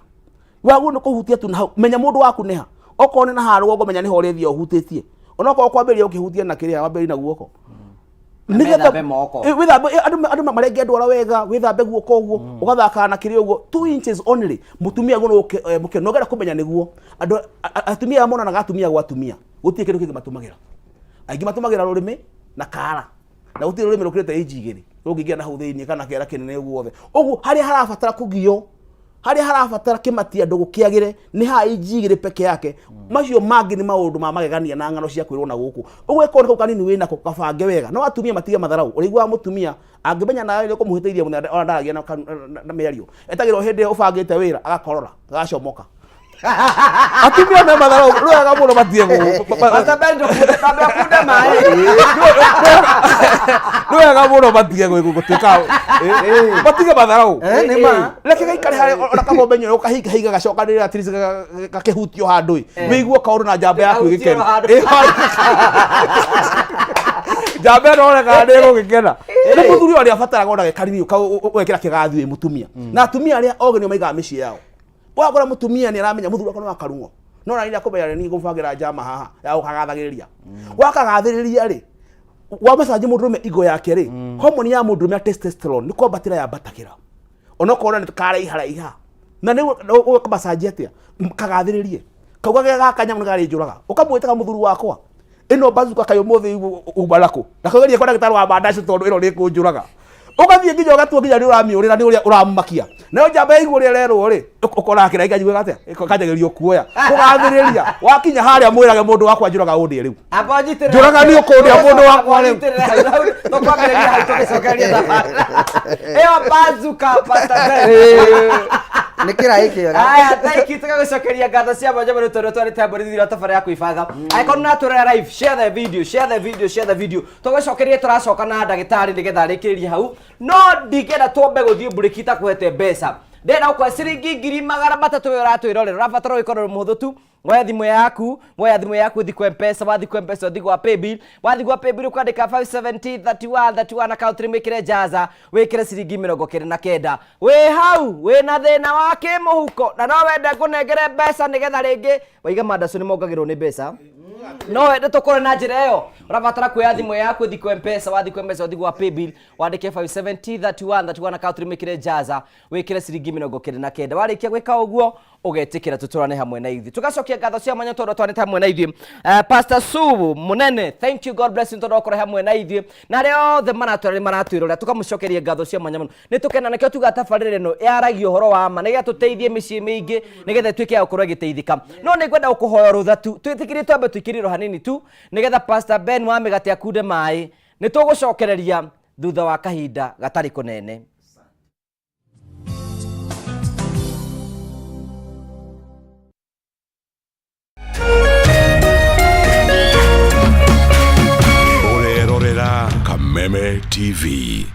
Wagwo nĩ kũhutia tu na hau, menya mũndũ waku nĩ ha. Okorwo nĩ na haha rũgongo, menya nĩho ũrĩthiĩ ũhutĩtie, onokorwo kwambĩrĩria ũkĩhutia na kĩrĩa wambĩrĩria na guoko. Methambe moko. Wĩthambe, andũ marenge ndwara wega, wĩthambe guoko ũguo ũgathakaga na kĩrĩa ũguo, 2 inches only. Mũtumia guo mũkeno na ũngĩenda kũmenya nĩguo andũ atumia aya monanaga atumia gwa atumia gũtirĩ kĩndũ kĩngĩ matũmagĩra. Aingĩ matũmagĩra rũrĩmĩ na kara, na gũtirĩ rũrĩmĩ rũkĩrĩte inji 2 rũngĩingĩra na hau thĩinĩ kana kĩara kĩnene guothe. Ũguo harĩa harabatara kũgio, harĩa harabatara kĩmatia ndũgũ kĩagĩre nĩ haha inji 2 peke yake. Macio mangĩ nĩ maũndũ ma magegania na ng'ano cia kwĩrwo na gũkũ. Ũguo ĩkorwo nĩ kau kanini wĩnako, kabange wega. No atumia matige matharau. Ũrĩiguaga mũtumia angĩmenya nawe nĩ ũkũmũhĩtĩirie mũno, ona ndaragia na mĩario, etagĩrwo hĩndĩ ĩyo ũbangĩte wĩra agakorora agacomoka. Atumia me matharau nĩ wega mũno matige Pastor Ben ndũkunde tambe akunde maĩ. Nĩ wega mũno matige gũtuĩka matige matharau. Eh, nĩ ma. Reke gaikare harĩa ona kagombe nyoro ũkahinga hinga gacokanĩrĩra at least gakĩhutio handũ ĩ wĩigue kaũndũ na njamba yaku Gakĩhutio ĩgĩkena. handũ. Ĩ, njamba ĩno onekaga nĩ ĩgũgĩkena. Nĩ mũthuri ũrĩa abataraga ona gĩkariri ũgekĩra kĩgathi wĩ mũtumia, na atumia arĩa ogĩ nĩo maigaga mĩciĩ yao. Wakora mũtumia nĩ aramenya mũthuri wakwa nĩ wa karung'o, no na kũmenya nĩ ngũbangĩra njama haha ya gũkagathagĩrĩria. Wakagathĩrĩria rĩ, wamacanji mũndũrũme igo yake rĩ, homoni ya mũndũrũme ya testosterone nĩ kwambatĩra yambatagĩra, onokorwo nĩ karaiharaiha na nĩ ũkamacanji atĩa kagathĩrĩrie kauga ge gaka nyamũ nĩ karĩnjũraga, ũkamwĩtaga mũthuri wakwa ĩno bazuka kaĩ ũmũthĩ uma nakũ na kaugerie kwa ndagĩtarĩ wa mandaci tondũ ĩno nĩ ĩkũnjũraga. Ũgathiĩ nginya ũgatua nginya nĩ ũramĩũrĩra nĩ ũrĩa ũramũmakia nayo njamba yaigua ũrĩa ĩrerwo rĩ, ũkona kĩraika kaiguaga atĩa kanjagĩrĩria kuoya kũgathĩrĩria wakinya harĩa mwĩrage mũndũ wakwa njũraga ũndĩe rĩu. Amba ũnyitĩrĩre. Njũraga nĩ ũkũndĩa mũndũ wakwa rĩu. Ũnyitĩrĩre hau, hau, tũkwambĩrĩria hau tũgĩcokereria thabarĩ. Ĩyo bazuka, Pastor Ben. Nĩ kĩraĩ kĩega. Aya, thank you, tũgagũcokeria ngatho cia mwanya mũno tondũ twarĩte mbũri thutha wa thabarĩ ya kwĩbanga. Angĩkorwo nĩũratũrora live, share the video, share the video, share the video. Tũgũcokeria tũracoka na ndagĩtarĩ nĩgetha arĩkĩrĩrie hau, no ndingĩenda twambe gũthiĩ mburĩki itakũhete mbeca. Ndĩrenda gũkũhe ciringi 300,000 we ũratwĩrorera. Ũrabatara ũgĩkorwo ũrĩ mũhũthũ tu. Woya thimũ yaku, woya thimũ yaku ũthiĩ kwa Mpesa, wathiĩ kwa Mpesa ũthiĩ gwa Paybill, wathiĩ gwa Paybill ũkwandĩka 570 31 31 account name wĩkĩre Jaza, wĩkĩre ciringi 99. Wĩ hau wĩna thĩna wa kĩmũhuko na no wende ngũnengere mbeca nĩgetha rĩngĩ waiga mandacu nĩ mongagĩrwo nĩ mbeca, no wende tũkũre na njĩra ĩyo, ũrabatara kuoya thimũ yaku ũthiĩ kwa Mpesa, wathiĩ kwa Mpesa ũthiĩ gwa Paybill wandĩke 570 31 31 account name wĩkĩre Jaza, wĩkĩre ciringi 99. Warĩkia gwĩka ũguo ũgetĩkĩra tũtũrane hamwe na ithuĩ. Tũgacokia ngatho cia mwanya tondũ twanĩte hamwe na ithuĩ. Pastor Sue Munene, thank you, God bless you tondũ wakorwo hamwe na ithuĩ na arĩa othe maratwĩra nĩ maratwĩrorera, tũkamũcokeria ngatho cia mwanya mũno. Nĩ tũkena nĩkĩo tuga tabarĩra ĩno yaragia ũhoro wa ma nĩgetha tũteithie mĩciĩ mĩingĩ nĩgetha ĩtuĩke ya gũkorwo ĩgĩteithĩka. No nĩ ngwenda gũkũhoya rũtha tu, twĩtĩkĩrie twambe tũikĩrĩrwo hanini tu nĩgetha Pastor Ben wa mĩgate akunde maĩ. Nĩ tũgũcokereria thutha wa kahinda gatarĩ kũnene. Ũrerorera Kameme TV.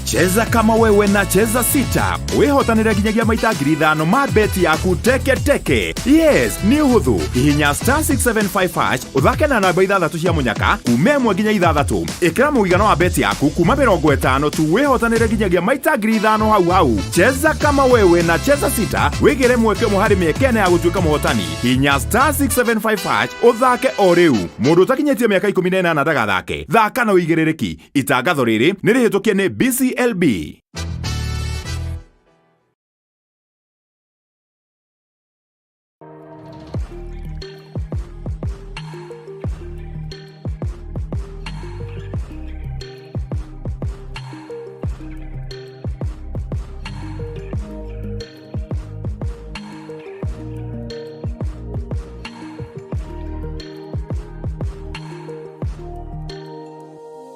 Cheza kama wewe na Cheza Sita wĩhotanĩre nginyagia maita 5,000 ma beti yaku teke teke. Yes, nĩ ũhũthũ. Hihinya star 675 hash ũthake na namba ithathatũ cia mũnyaka kuma 1 nginya 6. Ĩkĩra mũigana wa beti yaku kuma 50 tu wĩhotanĩre nginyagia maita 5,000 hau hau. Cheza kama wewe na Cheza Sita wĩgĩre mweke ũmwe harĩ mĩeke ĩna ya gũtuĩka mũhotani. Hihinya star 675 hash ũthake o rĩu. Mũndũ ũtakinyĩtie mĩaka 18 ndagathake. Thaka na ũigĩrĩrĩki. Itangatho rĩrĩ nĩ rĩhĩtũkie nĩ BCLB.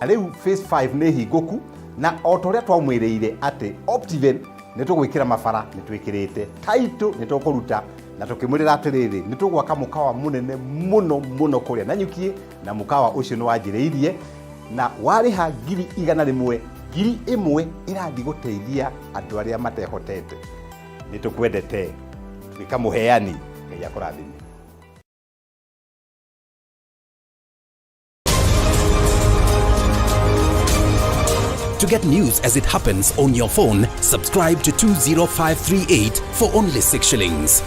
Na rĩu phase 5 nĩ hingũku, na o ta ũrĩa twamwĩrĩire atĩ Optiven nĩ tũgwĩkĩra mabara nĩ twĩkĩrĩte, title nĩ tũkũruta, na tũkĩmwĩrĩra atĩrĩrĩ nĩ tũgwaka mũkawa mũnene mũno mũno kũrĩa Nanyukiĩ, na mũkawa ũcio nĩ wanjĩrĩirie na warĩha 100,000, 1,000 ĩrathiĩ gũteithia andũ arĩa matehotete. Nĩ tũkwendete, tuĩka mũheani, Ngai akũrathime. To get news as it happens on your phone, subscribe to 20538 for only 6 shillings.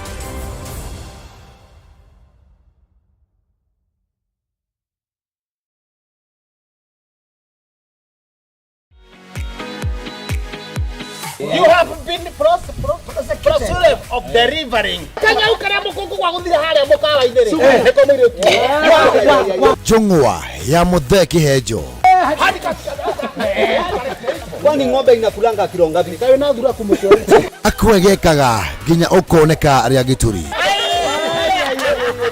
You have been prosecuted of delivering. Kanyau karia mukungu gwa guthire haria mukawa-inĩ rĩ, nĩko mũirĩtu. Njũng'wa ya Mũthee Kĩhenjo. Kwani ng'ombe inakulanga kilo ngapi? Kawe na thura kumuchora. Akwegekaga nginya ũkoneka rĩa gĩturi.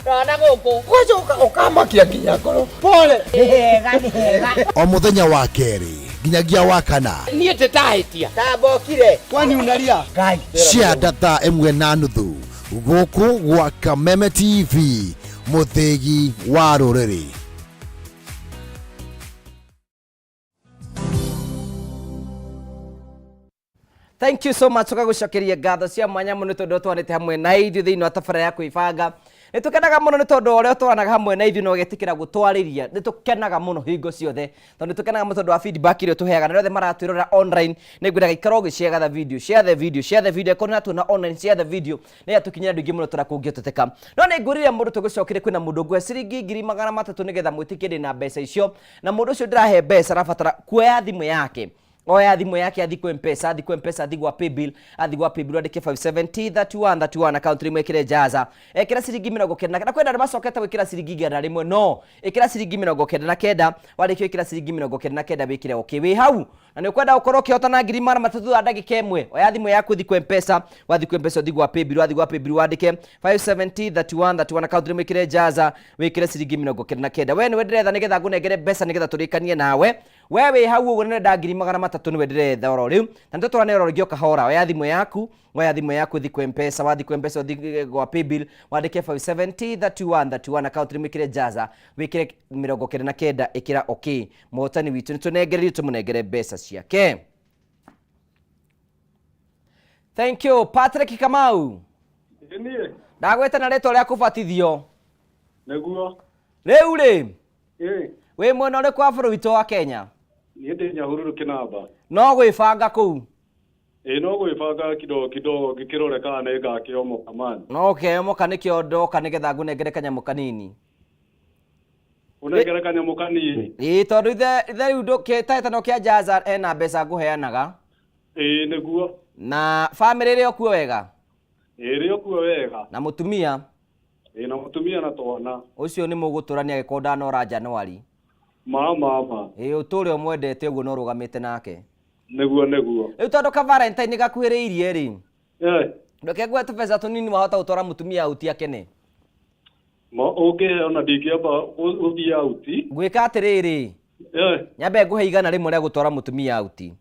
Rana gũkũ. Gwacoka ũkamakia nginya ngoro. Pole. Nĩ hega, nĩ hega. O mũthenya wa kerĩ nginyagia wa kana. Niĩ ndĩtahĩtia. Tambokire. Kwani unalia? Ngai. Cia data 1.5 Gũkũ gwa Kameme TV, mũthĩgi wa rũrĩrĩ. Thank you so much. Tũgagũcokeria ngatho cia mwanya mũno nĩ tondũ ũtwarĩte hamwe na ithuĩ thĩinĩ wa tabarĩra ya kwĩbanga. Nĩ tũkenaga mũno nĩ tondũ ũrĩa ũtwaranaga hamwe na ithuĩ na ũgetĩkĩra gũtwarĩria. Nĩ tũkenaga mũno hingo ciothe tondũ nĩ tũkenaga mũno tondũ wa feedback ĩrĩa ũtũheaga, na arĩa othe maratwĩrorera online nĩ ngwendaga ikara ũgĩshare the video, share the video, share the video. Angĩkorwo nĩ ũratuona online, share the video nĩgetha tũkinyĩre andũ aingĩ mũno tũrĩa kũngĩhoteteka. No nĩ ngwĩrire mũndũ tũgũcokere, kwĩna mũndũ ngũhe ciringi 300,000 nĩgetha mwĩtĩkie ndĩna mbeca icio, na mũndũ ũcio ndĩrahe mbeca arabatara kuoya thimũ yake, oya thimũ yake, athi kwĩ Mpesa, athi kwĩ Mpesa, athi gwa Paybill, athi gwa Paybill, andĩke 570 31 31 account rimwe, ĩkĩre jaza, ĩkĩra ciringi 99, na kwĩna andũ macokete gwĩkĩra ciringi 100, no ĩkĩra ciringi 99. Warĩkia ĩkĩra ciringi 99, wĩkĩre okay. Wĩ hau na nĩ ũkwenda gũkorwo ũkĩhotana 300,000 thutha wa ndagĩka ĩmwe, oya thimũ yaku, ũthi kwĩ Mpesa, wathi kwĩ Mpesa, ũthi gwa Paybill, wathi gwa Paybill, wandĩke 570 31 31 account rimwe, ĩkĩre jaza, wĩkĩre ciringi 99. We nĩwe ndĩretha nĩgetha ngũnengere mbeca nĩgetha tũrĩkanie nawe. We wĩ hau ũguo nĩũrenda 300,000, nĩwe ndĩretha oro rĩu na nĩtũtwarane oro rĩngĩ o kahora. Oya thimũ yaku, oya thimũ yaku, ũthi kwĩ Mpesa, wathi kwĩ Mpesa, ũthi gwa Paybill, wandĩke 570 31 31 account rimwe, ĩkĩre jaza, wĩkĩre 99, ĩkĩra okay. Mũhotani witũ nĩtũnengererio, tũmũnengere mbeca ciake. Thank you. Patrick Kamau. Niĩ. Ndagwĩta na rĩtwa rĩa kũbatithio. Nĩguo. Rĩu rĩ, Ĩ. wĩ mwena ũrĩkũ wa bũrũri witũ wa Kenya? Niĩ ndĩ Nyahururu Kĩnamba. No gwĩbanga kũu? Ĩ, no gwĩbanga kidogo kidogo ngĩkĩrore kana nĩ ngakĩomoka man. No ũkeomoka, nĩkĩo ndoka nĩgetha ngũnengere kanyamũ kanini. Ũnengere kanyamũ kanini? Ĩĩ, tondũ ithe rĩu ndũkĩtahĩtano kĩa Jaza ena mbeca ngũheanaga. Ĩĩ, nĩguo. Na bamĩrĩ ĩrĩ o kuo wega? Ĩrĩ o kuo wega. Na mũtumia? Ĩĩ, na mũtumia na twana. Ũcio nĩ mũgũtũrania angĩkorwo ndanora Januari. Ma ma ma. Ĩĩ, ũtũre ũmwendete ũguo na ũrũgamĩte nake. Nĩguo, nĩguo. Rĩu tondũ ka Valentine gakuhĩrĩirie rĩ, Eh. reke nguhe tũbeca tũnini wahota gũtwara mũtumia auti akene. Ma ũngĩhe ona ndingĩamba gũthiĩ auti. Ngwĩka atĩrĩrĩ, Eh. nyambe ngũhe 100 rĩa gũtwara mũtumia auti.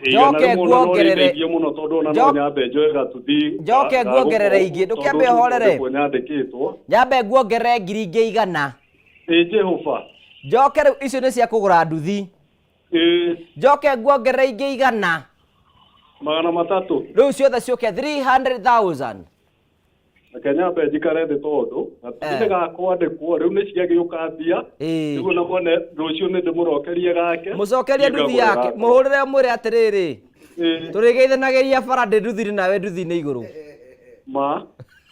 Igana Njoke rĩmwe ona no nguongerere. rĩndeithie mũno tondũ ona no nyambe njoe gatuthi. Njoke nguongerere ingĩ, ndũkĩambe ũhorere. Nĩkuo nyandĩkĩtwo. Nyambe nguongerere ngiri ingĩ 100. Ĩ Jehova. Njoke rĩu icio nĩ cia kũgũra nduthi. Ĩ. Njoke nguongerere ingĩ 100. 300. Rĩu ciothe ciũke 300,000. Reke nyambe njikare thĩ tondũ gatuthi nĩ gakwandĩkwo rĩu nĩ ciagĩũka mbia. Nĩguo na mwene rũciũ nĩ ndĩmũrokerie gake. Mũcokerie nduthi Ngagũre yake. gakwa. Mũhũrĩre ũmwĩre atĩrĩrĩ, tũrĩgeithanagĩria bara ndĩ nduthi-inĩ nawe nduthi-inĩ igũrũ. Ma.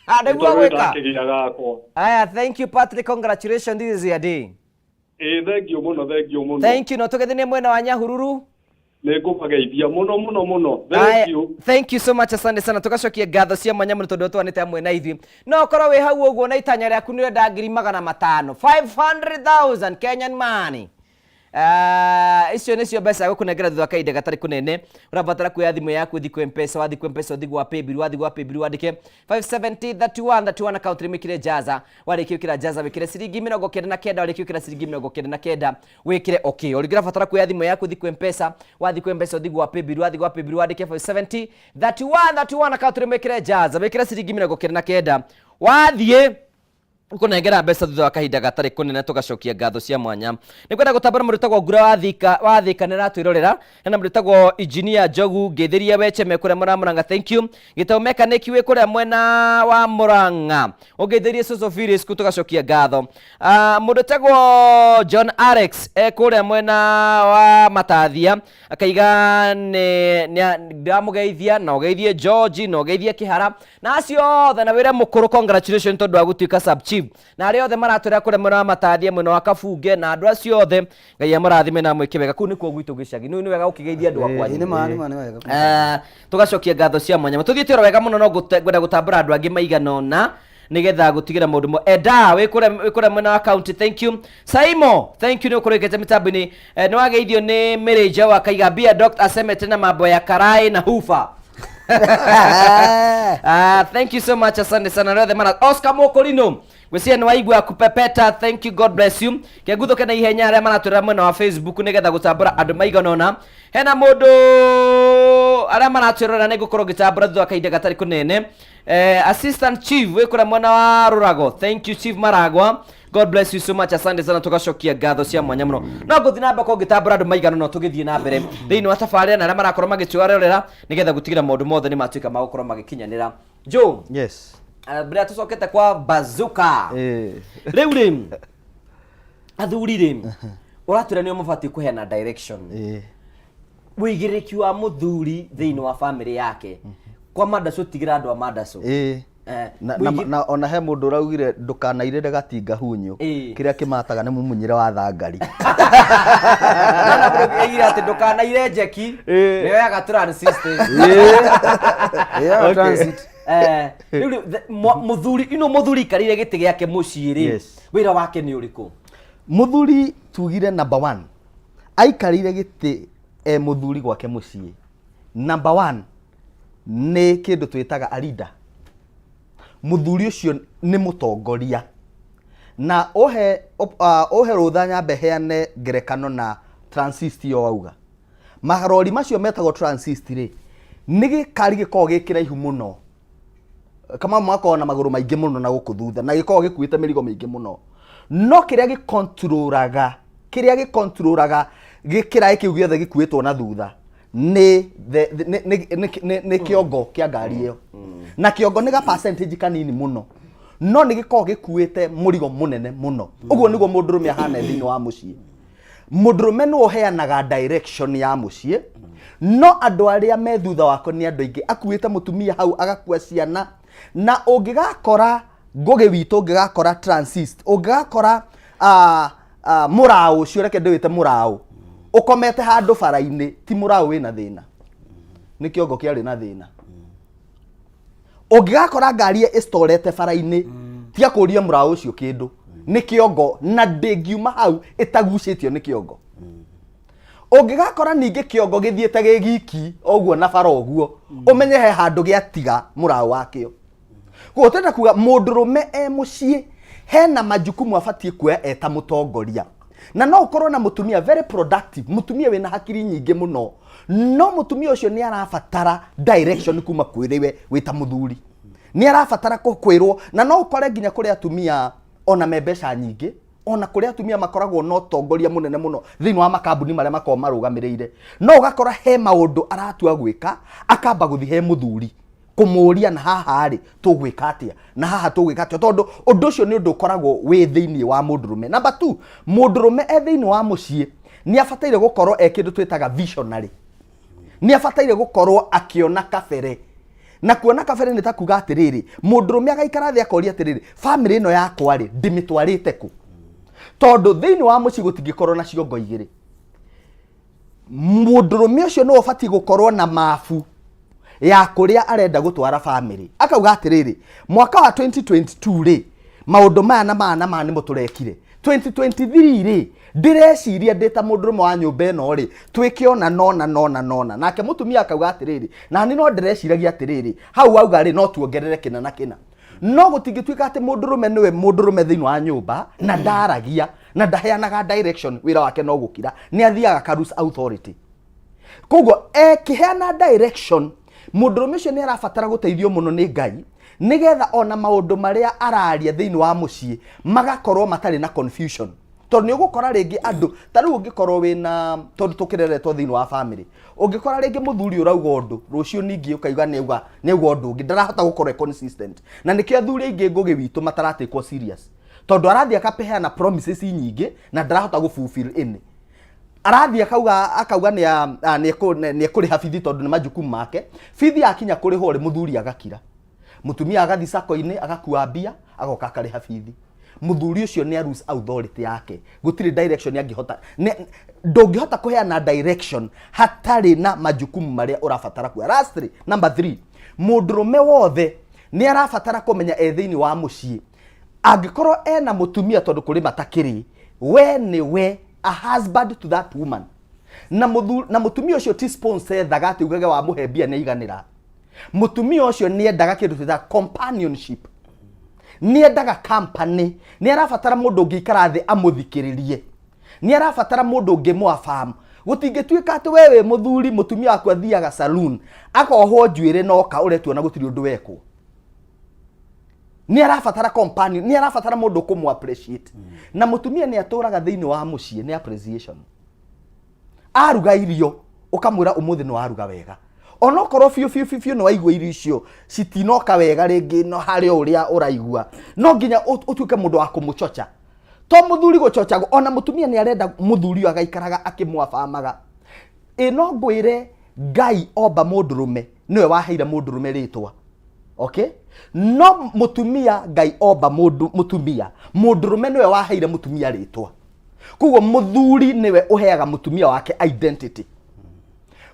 Ah, nĩguo Tondũ gwĩka. nĩndakĩgĩa gakwa. Aya, thank you Patrick, congratulations, this is your day. Ĩ, thengiũ mũno, thengiũ mũno. Thank you. No tũgĩthiĩ mwena wa Nyahururu. Nĩ ngũmageithia mũno mũno mũno. Aya, Thengiũ. thank you so much, asante sana. Tũgacokia ngatho cia mwanya mũno tondũ twanĩte hamwe na ithuĩ. No ũkorwo wĩ hau ũguo na itanya rĩaku nĩ ũrenda 500,000, 500,000 Kenyan money. Icio nĩcio mbeca gũkũnengera thutha wa kahinda gatarĩ kũnene. Ũrabatara kuoya thimũ yaku, ũthiĩ kwĩ Mpesa, wathiĩ kwĩ Mpesa, ũthiĩ gwa Paybill, wathiĩ gwa Paybill, wandĩke 570 31 31 account rimwe, ĩkĩre jaza. Warĩkia gwĩkĩra jaza, wĩkĩre ciringi 99. Warĩkia gwĩkĩra ciringi 99, wĩkĩre okay. O rĩngĩ ũrabatara kuoya thimũ yaku, ũthiĩ kwĩ Mpesa, wathiĩ kwĩ Mpesa, ũthiĩ gwa Paybill, wathiĩ gwa Paybill, wandĩke 570 31 31 account rimwe, ĩkĩre jaza, wĩkĩre ciringi 99. Wathiĩ kũnengera mbeca thutha wa kahinda gatarĩ kũnene. Tũgacokia ngatho cia mwanya. Nĩ kwenda gũtambũra mũndũ wĩtagwo Ngura wa Thika, wa Thika nĩ aratwĩrorera. Hena mũndũ wĩtagwo Engineer Njogu, ngĩthĩria wecheme kũrĩa mwena wa Mũrang'a, thank you. Gĩtau mechanic wĩ kũrĩa mwena wa Mũrang'a, ũngĩthĩrie Cũcũ Phyllis kũ, tũgacokia ngatho. Mũndũ wĩtagwo John Alex e kũrĩa mwena wa Matathia, akaiga nĩ ndamũgeithia, na ũgeithie George, na ũgeithie Kĩhara na acio othe, na wĩre mũkũrũ congratulations tondũ wa gũtuĩka sub chief, na arĩa othe maratwĩra kũrĩa mwena wa Matathia, mwena wa Kabunge, na andũ acio othe, Ngai amũrathime na amwĩke wega. Kũu nĩkuo gwitũ gĩcagi. Nĩ wega gũkĩgeithia andũ a kwanyu. Nĩ ma, nĩ ma, nĩ wega. Tũgacokia ngatho cia mwanya. Tũthiĩte oro wega mũno, no ngwenda gũtambũra andũ angĩ maigana ũna nĩgetha gũtigĩra maũndũ mo enda wĩ kũrĩa mwena wa county, thank you. Saimo, thank you nĩ ũkũrĩkĩte mĩtambo-inĩ. Nĩ wageithio nĩ Mĩrĩnja wa Kaiga Bia Dr. Asemete na mambo ya karai na hufa. Thank you so much, asante sana rĩothe mara Oscar Mokorino gwĩciria nĩ waigua kupepeta, thank you, God bless you. Kenguthuke na ihenya arĩa maratwĩra mwena wa Facebook nĩgetha gũtambũra andũ maigana ũna. Hena mũndũ arĩa maratwĩrora, nĩ ngũkorwo ngĩtambũra thutha wa kahinda gatarĩ kũnene. Assistant chief wĩ kũrĩa mwena wa Rũrago, thank you Chief Maragwa, God bless you so much, asante sana, tugacokia ngatho cia mwanya mũno. No ngũthiĩ na mbere ngĩtambũra andũ maigana no tũgĩthiĩ na mbere thĩinĩ wa tabarĩra na arĩa marakorwo magĩtwarorera nĩgetha gũtigĩra maũndũ mothe nĩ matuĩka ma gũkorwo magĩkinyanĩra. Joe. Yes. Mbere ya tũcokete kwa Bazooka rĩu rĩ, athuri rĩ, ũratwĩra nĩo mabatiĩ kũheana direction. Wĩigĩrĩrĩki wa mũthuri thĩinĩ wa famĩlĩ yake kwa mandacũ, tigĩra andũ a mandacũ. Na ona he mũndũ ũraugire ndũkanairĩre gatinga hunyũ, kĩrĩa kĩmataga nĩ mũmunyĩre wa thangari. Na mũndũ aigire atĩ ndũkanaire njeki, nĩyoyaga transit. Ĩyoyaga transit. Rĩu rĩ, mũthuri ino, mũthuri ikarĩire gĩtĩ gĩake mũciĩ rĩ, wĩra wake nĩ ũrĩkũ? Mũthuri tugire number one, aikarĩire gĩtĩ e mũthuri gwake mũciĩ, number one nĩ kĩndũ twĩtaga a leader. Mũthuri ũcio nĩ mũtongoria na ũhe rũtha nyambe heane ngerekano na transist ĩyo wauga. Marori macio metagwo transist rĩ, nĩ gĩkari gĩkoragwo gĩ kĩraihu mũno, kama makoragwo na magũrũ maingĩ mũno na gũkũ thutha, na gĩkoragwo gĩkuĩte mĩrigo mĩingĩ mũno, no kĩrĩa gĩkontrolaga gĩkĩraĩ kĩu gĩothe gĩkuĩtwo na thutha nĩ the- nĩ- nĩ- nĩ- nĩ- nĩ kĩongo kĩa ngari ĩyo, na kĩongo nĩ ga percentage kanini mũno, no nĩ gĩkoragwo gĩkuĩte mũrigo mũnene mũno. Ũguo nĩguo mũndũrũme ahana thĩinĩ wa mũciĩ. Mũndũrũme nĩwe ũheanaga direction ya mũciĩ, no andũ arĩa me thutha wako nĩ andũ aingĩ. Akuĩte mũtumia hau, agakua ciana, na ũngĩgakora ngũgĩ witũ, ũngĩgakora transist, ũngĩgakora mũraũ ũcio, reke ndĩwĩte mũraũ, ũkomete handũ bara-inĩ, ti mũraũ wĩna thĩna, nĩ kĩongo kĩarĩ na thĩna. Ũngĩgakora ngari ĩstorete bara-inĩ, tiga kũria mũraũ ũcio kĩndũ, nĩ kĩongo, na ndĩngiuma hau ĩtagucĩtio nĩ kĩongo. Ũngĩgakora ningĩ kĩongo gĩthiĩte gĩ giki ũguo na bara ũguo, ũmenye he handũ gĩatiga mũraũ wakĩo. Koguo tũrenda kuga mũndũrũme e mũciĩ hena majukumu abatiĩ kuoya eta mũtongoria. Na no ũkorwo na mũtumia very productive, mũtumia wĩna hakiri nyingĩ mũno, no mũtumia ũcio nĩ arabatara direction kuma kwĩrĩ we wĩ ta mũthuri, nĩ arabatara kwĩrwo. Na no ũkore nginya kũrĩ atumia ona me mbeca nyingĩ, ona kũrĩ atumia makoragwo na ũtongoria mũnene mũno thĩinĩ wa makambuni marĩa makoragwo marũgamĩrĩire, no ũgakora he maũndũ aratua gwĩka, akamba gũthiĩ he mũthuri kũmũria, na haha rĩ tũgwĩka atĩa, na haha tũgwĩka atĩa? Tondũ ũndũ ũcio nĩ ũndũ ũkoragwo wĩ thĩinĩ wa mũndũrũme. Number two, mũndũrũme e thĩinĩ wa mũciĩ nĩ abataire gũkorwo e kĩndũ twĩtaga visionary. Nĩ abataire gũkorwo akĩona kabere, na kuona kabere nĩ ta kuga atĩrĩrĩ, mũndũrũme agaikara thĩ akoria atĩrĩrĩ, famĩlĩ ĩno yakwa rĩ, ndĩmĩtwarĩte kũ? Tondũ thĩinĩ wa mũciĩ gũtingĩkorwo na ciongo igĩrĩ. Mũndũrũme ũcio nĩwe ũbatiĩ gũkorwo na mabu ya kũrĩa arenda gũtwara famĩlĩ, akauga atĩrĩrĩ, mwaka wa 2022 rĩ, maũndũ maya na maya na maya nĩmo tũrekire. 2023 rĩ, ndĩreciria ndĩ ta mũndũrũme wa nyũmba ĩno rĩ, twĩke ona nona nona nona. Nake mũtumia akauga atĩrĩrĩ, nani no ndĩreciragia atĩrĩrĩ, hau auga rĩ, no tuongerere kĩna na kĩna. No gũtingĩtuĩka atĩ mũndũrũme nĩwe mũndũrũme thĩinĩ wa nyũmba na ndaragia na ndaheanaga direction, wĩra wake no gũkira, nĩ athiaga akaruse authority. Koguo ekĩheana direction, mũndũrũme ũcio nĩ arabatara gũteithio mũno nĩ Ngai, nĩgetha ona maũndũ marĩa araria thĩinĩ wa mũciĩ magakorwo matarĩ na confusion. Tondũ nĩ ũgũkora rĩngĩ andũ ta rĩu, ũngĩkorwo wĩna, tondũ tũkĩreretwo thĩinĩ wa family, ũngĩkora rĩngĩ mũthuri ũrauga ũndũ, rũciũ ningĩ ũkaiga nĩ auga ũndũ ũngĩ, ndarahota gũkorwo e consistent. Na nĩkĩo athuri aingĩ ngũgĩ witũ mataratekwo serious, tondũ arathiĩ akapeana promises nyingĩ na ndarahota gũ fulfill any. Arathiĩ akauga nĩ ekũrĩha bithi tondũ nĩ majukumu make. Bithi yakinya kũrĩhwo rĩ, mũthuri agakira, mũtumia agathiĩ sako-inĩ, agakua mbia, agoka akarĩha bithi. Mũthuri ũcio nĩ aruse authority yake, gũtirĩ direction angĩhota. Ndũngĩhota kũheana direction hatarĩ na majukumu marĩa ũrabatara kuoya. Lastly, number 3, mũndũrũme wothe nĩ arabatara kũmenya e thĩinĩ wa mũciĩ, angĩkorwo ena mũtumia, tondũ kũrĩ matakĩrĩ, we nĩwe a husband to that woman. Na mũtumia ũcio ti sponsor ethaga atĩ ugage wamũhe mbia nĩ aiganĩra. Mũtumia ũcio nĩ endaga kĩndũ twĩtaga companionship, nĩ endaga company, nĩ arabatara mũndũ ũngĩikara thĩ amũthikĩrĩrie, nĩ arabatara mũndũ ũngĩmũafahamu. Gũtingĩtuĩka atĩ we wĩ mũthuri, mũtumia waku athiaga saloon akohwo njuĩrĩ, noka ũretuona gũtirĩ ũndũ wekwo. Nĩ arabatara companion, nĩ arabatara mũndũ ũkũmũ appreciate. Na mũtumia nĩ atũraga thĩinĩ wa mũciĩ nĩ appreciation. Aruga irio ũkamwĩra ũmũthĩ nĩ waruga wega, onokorwo biũ biũ biũ biũ nĩ waigua irio icio citinoka wega rĩngĩ, no harĩ o ũrĩa ũraigua, no nginya ũtuĩke mũndũ wa kũmũchocha. To mũthuri gũchochagwo, ona mũtumia nĩ arenda mũthuri ũyũ agaikaraga akĩmwabamaga. Ĩ no ngwĩre, Ngai omba mũndũrũme nĩwe waheire mũndũrũme rĩtwa, okay? No mũtumia, Ngai omba mũndũ mũtumia, mũndũrũme nĩwe waheire mũtumia rĩtwa. Koguo mũthuri nĩwe ũheaga mũtumia wake identity.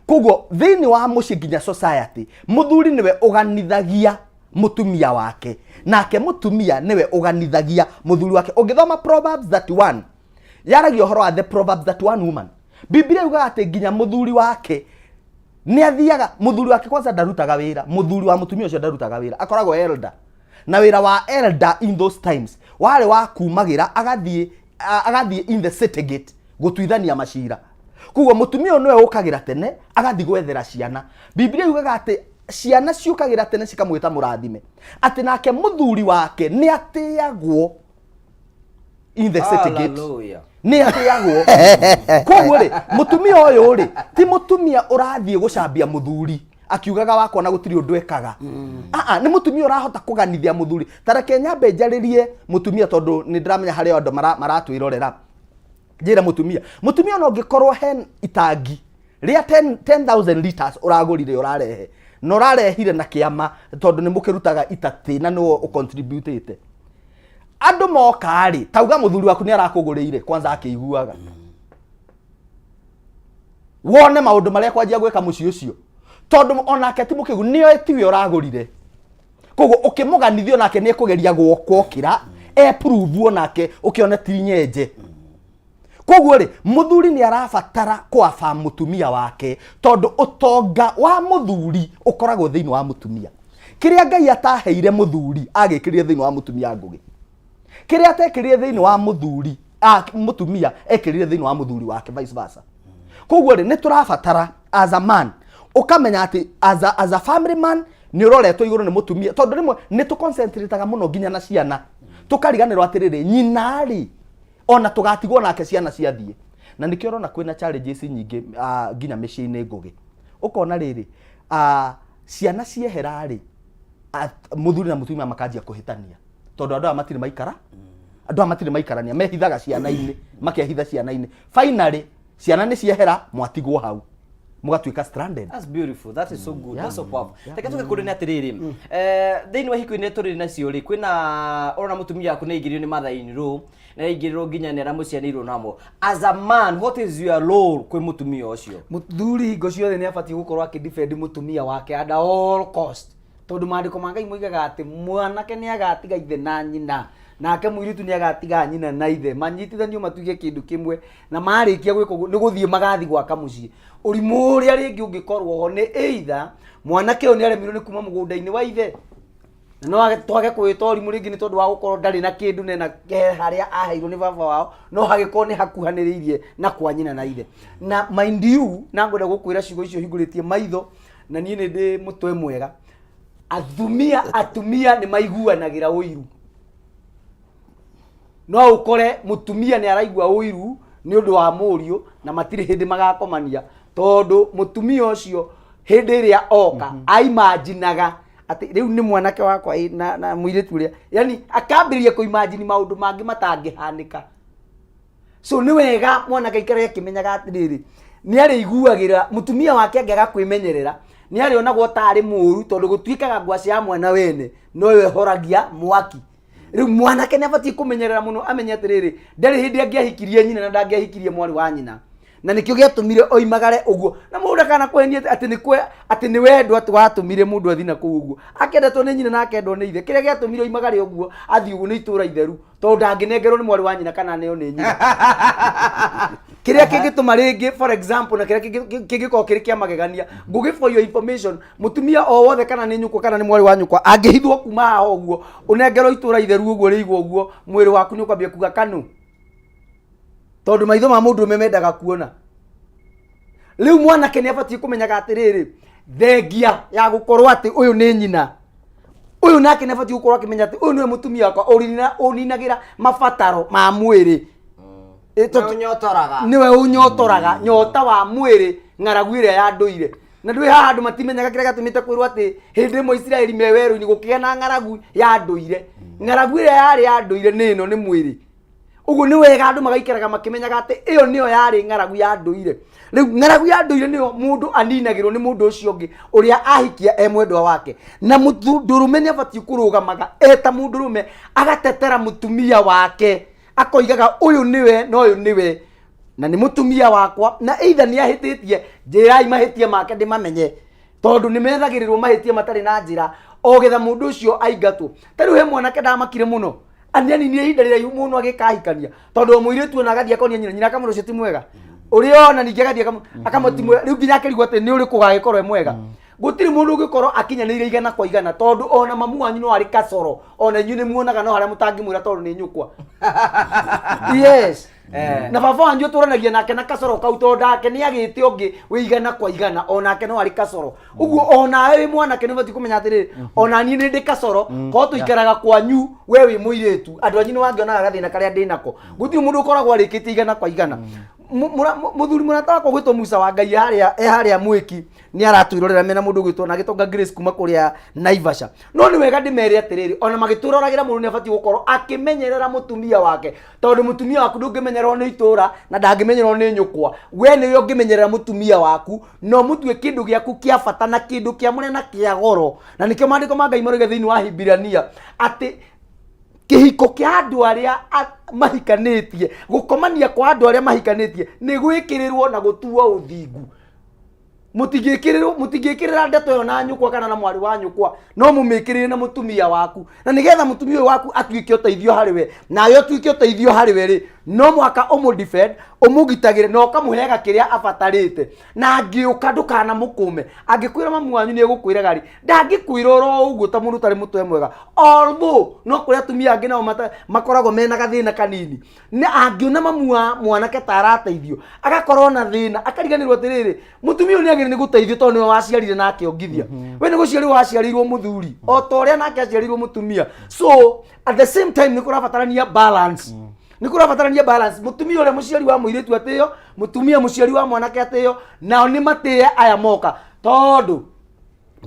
Koguo thĩinĩ wa mũciĩ nginya society, mũthuri nĩwe ũganithagia mũtumia wake, nake mũtumia nĩwe ũganithagia mũthuri wake. Ũngĩthoma Proverbs 31, yaragia ũhoro wa the Proverbs 31 woman. Biblia yugaga atĩ nginya mũthuri wake nĩ athiaga, mũthuri wake kwanza ndarutaga wĩra, mũthuri wa mũtumia ũcio ndarutaga wĩra, akoragwo elder. Na wĩra wa elder in those times warĩ wa kumagĩra agathiĩ in the city gate gũtuithania macira. Koguo mũtumia ũyũ nĩwe ũkagĩra tene agathiĩ gwethera ciana. Biblia yugaga atĩ ciana ciũkagĩra tene cikamwĩta mũrathime, atĩ nake mũthuri wake nĩ atĩagwo in the city gate. Hallelujah. Nĩ atĩagwo. Koguo rĩ, mũtumia ũyũ rĩ, ti mũtumia ũrathiĩ gũcambia mũthuri akiugaga wakwa na gũtirĩ ũndũ ekaga. Aa, nĩ mũtumia ũrahota kũganithia mũthuri. Ta reke nyambe njarĩrie mũtumia, tondũ nĩ ndĩramenya harĩ andũ maratwĩrorera. Njĩre mũtumia, mũtumia ona ũngĩkorwo he itangi rĩa 10,000 liters ũragũrire, ũrarehe na ũrarehire na kĩama, tondũ nĩ mũkĩrutaga itatĩ na nĩwe ũcontributĩte, andũ moka rĩ, tauga mũthuri waku nĩ arakũgũrĩire kwanza akĩiguaga, wone maũndũ marĩa kwanjia gwĩka mũciĩ ũcio, tondũ onake ti mũkĩgu, nĩoĩ tiwe ũragũrire. Koguo ũkĩmũganithia onake nĩ ekũgeria gwokĩra e-prove, onake ũkĩone ti nyenje. Koguo rĩ, mũthuri nĩ arabatara kwaba mũtumia wake, tondũ ũtonga wa mũthuri ũkoragwo thĩinĩ wa mũtumia. Kĩrĩa Ngai ataheire mũthuri agĩkĩrire thĩinĩ wa mũtumia. Ngũgĩ, kĩrĩa atekĩrire thĩinĩ wa mũthuri, mũtumia ekĩrire thĩinĩ wa mũthuri wake, vice versa. Koguo rĩ, nĩ tũrabatara as a man ũkamenya atĩ as a family man nĩ ũroretwo igũrũ nĩ mũtumia, tondũ rĩmwe nĩ tũconcentrateaga mũno nginya na ciana, tũkariganĩrwo atĩrĩrĩ, nyina rĩ, ona tũgatigwo nake ciana ciathiĩ. Na nĩkĩo ũrona kwĩna challenges nyingĩ nginya mĩciĩ-inĩ. Ngũgĩ, ũkona rĩrĩ, ciana ciehera rĩ, mũthuri na mũtumia makanjia kũhĩtania, tondũ andũ aya matirĩ maikara, andũ aya matirĩ maikarania, mehithaga ciana-inĩ, makehitha ciana-inĩ. Finally ciana nĩ ciehera, mwatigwo hau, mũgatuĩka stranded. That's beautiful. That is so good. That's so powerful. Reke tuge kũrĩ nĩ atĩrĩrĩ. Thĩinĩ wa ihiko-inĩ tũrĩ nacio rĩ, kwĩna ũrona mũtumia waku nĩ aingĩrio nĩ mother in law, na aingĩrĩrwo nginya nĩ aramũciarĩirwo namo. As a man, what is your role kwĩ mũtumia ũcio? Mũthuri hingo ciothe nĩ abatiĩ gũkorwo akĩdefend mũtumia wake at all cost, tondũ maandĩko ma Ngai moigaga atĩ mwanake nĩ agatiga ithe na nyina, nake mũirĩtu nĩ agatiga nyina na ithe, manyitithanio matuĩke kĩndũ kĩmwe, na marĩkia gwĩka ũguo nĩ gũthiĩ magathiĩ gwaka mũciĩ. Ũrimũ ũrĩa rĩngĩ ũngĩkorwo ho nĩ either mwanake ũyũ nĩ aremirwo nĩ kuma mũgũnda-inĩ wa ithe, na no twage kwĩta ũrimũ rĩngĩ nĩ tondũ wa gũkorwo ndarĩ na kĩndũ nena he harĩa aheirwo nĩ baba wao, no hagĩkorwo nĩ hakuhanĩrĩirie na kwa nyina na ithe. Na mind you, na ngwenda gũkwĩra ciugo icio hingũrĩtie maitho, na niĩ nĩ ndĩ mũtwe mwega. Athumia, atumia nĩ maiguanagĩra ũiru. No ũkore mũtumia nĩ araigua ũiru nĩ ũndũ wa mũriũ, na matirĩ hĩndĩ magakomania, tondũ mũtumia ũcio hĩndĩ ĩrĩa oka aimajinaga atĩ rĩu nĩ mwanake wakwa ĩ, na mũirĩtu ũrĩa, yani akambĩrĩria kũimajini maũndũ mangĩ matangĩhanĩka. So nĩ wega mwanake aikarage akĩmenyaga atĩrĩrĩ, nĩ arĩiguagĩra mũtumia wake. Angĩaga kwĩmenyerera, nĩ arĩonagwo tarĩ mũũru, tondũ gũtuĩkaga ngwacĩ ya mwana wene noyo ĩhoragia mwaki. Rĩu mwanake nĩ abatiĩ kũmenyerera mũno, amenye atĩrĩrĩ, ndarĩ hĩndĩ angĩahikirie nyina na ndangĩahikirie mwarĩ wa nyina, na nĩkĩo gĩatũmire oimagare ũguo. Na mũndũ ndakana kũhenie atĩ nĩ kwe atĩ nĩ wendo atĩ watũmire mũndũ athiĩ na kũu ũguo akendetwo nĩ nyina na akendwo nĩ ithe. Kĩrĩa gĩatũmire oimagare ũguo athiĩ ũguo nĩ itũũra itheru, tondũ ndangĩnengerwo nĩ mwarĩ wa nyina kana aneo nĩ nyina. Kĩrĩa kĩngĩtũma rĩngĩ, for example, na kĩrĩa kĩngĩkorwo kĩrĩ kĩa magegania, Ngũgĩ, for your information, mũtumia o wothe, kana nĩ nyũkwa kana nĩ mwarĩ wa nyũkwa, angĩhithwo kuma haha ũguo ũnengerwo itũũra itheru ũguo rĩigwo ũguo, mwĩrĩ waku nĩ ũkwambia kuga kanu, tondũ maitho ma mũndũrũme mendaga kuona. Rĩu mwanake nĩ abatiĩ kũmenyaga atĩrĩrĩ, thengia ya gũkorwo atĩ ũyũ nĩ nyina, Ũyũ nake nĩ abatiĩ gũkorwo akĩmenya atĩ ũyũ nĩwe mũtumia wakwa ũninagĩra mabataro ma mwĩrĩ. Ũnyotoraga. Nĩwe ũnyotoraga nyota wa mwĩrĩ, ng'aragu ĩrĩa ya ndũire. Na ndũĩ haha andũ matimenyaga kĩrĩa gĩatũmĩte kwĩrwo atĩ hĩndĩ ĩmwe Isiraeli me werũ-inĩ gũkĩgĩa na ng'aragu ya ndũire. Ng'aragu ĩrĩa yarĩ ya ndũire nĩ ĩno, nĩ mwĩrĩ. Ũguo nĩ wega andũ magaikaraga makĩmenyaga atĩ ĩyo nĩyo yarĩ ng'aragu ya ndũire. Rĩu ng'aragu ya ndũire nĩyo mũndũ aninagĩrwo nĩ mũndũ ũcio ũngĩ ũrĩa ahikia e mwendwa wake. Na mũndũrũme nĩ abatiĩ kũrũgamaga eta mũndũrũme, agatetera mũtumia wake, akoigaga ũyũ nĩwe na ũyũ nĩwe, na nĩ mũtumia wakwa, na either nĩ ahĩtĩtie, njĩrai mahĩtia make ndĩmamenye, tondũ nĩ methagĩrĩrwo mahĩtia matarĩ na njĩra o getha mũndũ ũcio aingatwo. Ta rĩu he mwanake ndamakire mũno, anianinire ihinda rĩraihu mũno agĩkahikania, tondũ o mũirĩtu ona agathiĩ akonia nyina, nyina akamwĩra ũcio ti mwega, ũrĩa ona ningĩ agathiĩ akamwĩra ti mwega. Rĩu nginya akĩrigwo atĩ nĩ ũrĩkũ ũgagĩkorwo e mwega. Gũtirĩ mũndũ ũngĩkorwo akinyanĩire igana kwa igana, tondũ ona mamu wanyu no arĩ kacoro, ona inyuĩ nĩ muonaga no harĩa mũtangĩmwĩra tondũ nĩ nyũkwa. Yes. Na baba wanyu ũtũranagia nake na kacoro kau, tondũ nake nĩ agĩte ũngĩ wĩ igana kwa igana, onake no arĩ kacoro. Ũguo onawe wĩ mwanake nĩ ũbatiĩ kũmenya atĩrĩrĩ, ona niĩ nĩ ndĩ kacoro, korwo tũikaraga kwanyu, we wĩ mũirĩtu, andũ anyu nĩ wangĩonaga gathĩna karĩa ndĩ nako. Gũtirĩ mũndũ ũkoragwo arĩkĩtie igana kwa igana. Mũthuri mũrata wakwa gwĩtwo Musa wa Ngai harĩa e harĩa mwĩki nĩ aratwĩrorera mena mũndũ ũgwĩtwo na gĩtonga Grace kuma kũrĩa Naivasha. No nĩ wega ndĩmere atĩrĩrĩ, ona magĩtwĩroragĩra mũndũ nĩ abatiĩ gũkorwo akĩmenyerera mũtumia wake, tondũ mũtumia waku ndũngĩmenyererwo nĩ itũra na ndangĩmenyererwo nĩ nyũkwa. We nĩwe ũngĩmenyerera mũtumia waku, na ũmũtue kĩndũ gĩaku kĩa bata na kĩndũ kĩamũre na kĩa goro. Na nĩkĩo maandĩko ma Ngai maroiga thĩinĩ wa Hibirania atĩ kĩhiko kĩa andũ arĩa mahikanĩtie, gũkomania kwa andũ arĩa mahikanĩtie nĩ gwĩkĩrĩrwo na gũtuo ũthingu. Mũtingĩkĩrĩrwo, mũtingĩkĩrĩra ndeto ĩyo na nyũkwa kana na mwarĩ wa nyũkwa, no mũmĩkĩrĩre na mũtumia waku. Na nĩgetha mũtumia ũyũ waku atuĩke ũteithio harĩ we, nawe ũtuĩke ũteithio harĩ we rĩ, no mũhaka ũmũ-defend, ũmũgitagĩre na ũkamũheaga kĩrĩa abatarĩte. Na angĩũka ndũkanamũkũme. Angĩkwĩra mamu wanyu nĩ egũkwĩraga rĩ, ndangĩkwĩra oro ũguo ta mũndũ ũtarĩ mũtwe mwega. Although no kũrĩ atumia angĩ nao makoragwo mena gathĩna kanini. Na angĩona mamu wa mwanake ta arateithio, agakorwo na thĩna, akariganĩrwo atĩrĩrĩ, mũtumia ũyũ nĩ agĩrĩire nĩ gũteithio tondũ nĩwe waciarire na akĩongithia. We nĩ gũciarirwo waciarĩirwo mũthuri, o ta ũrĩa nake aciarĩirwo mũtumia. So at the same time nĩ kũrabatarania balance. Nĩ kũrabatarania balance. Mũtumia ũrĩa mũciari wa mũirĩtu atĩo, mũtumia mũciari wa mwanake atĩo, nao nĩ matĩe aya moka, tondũ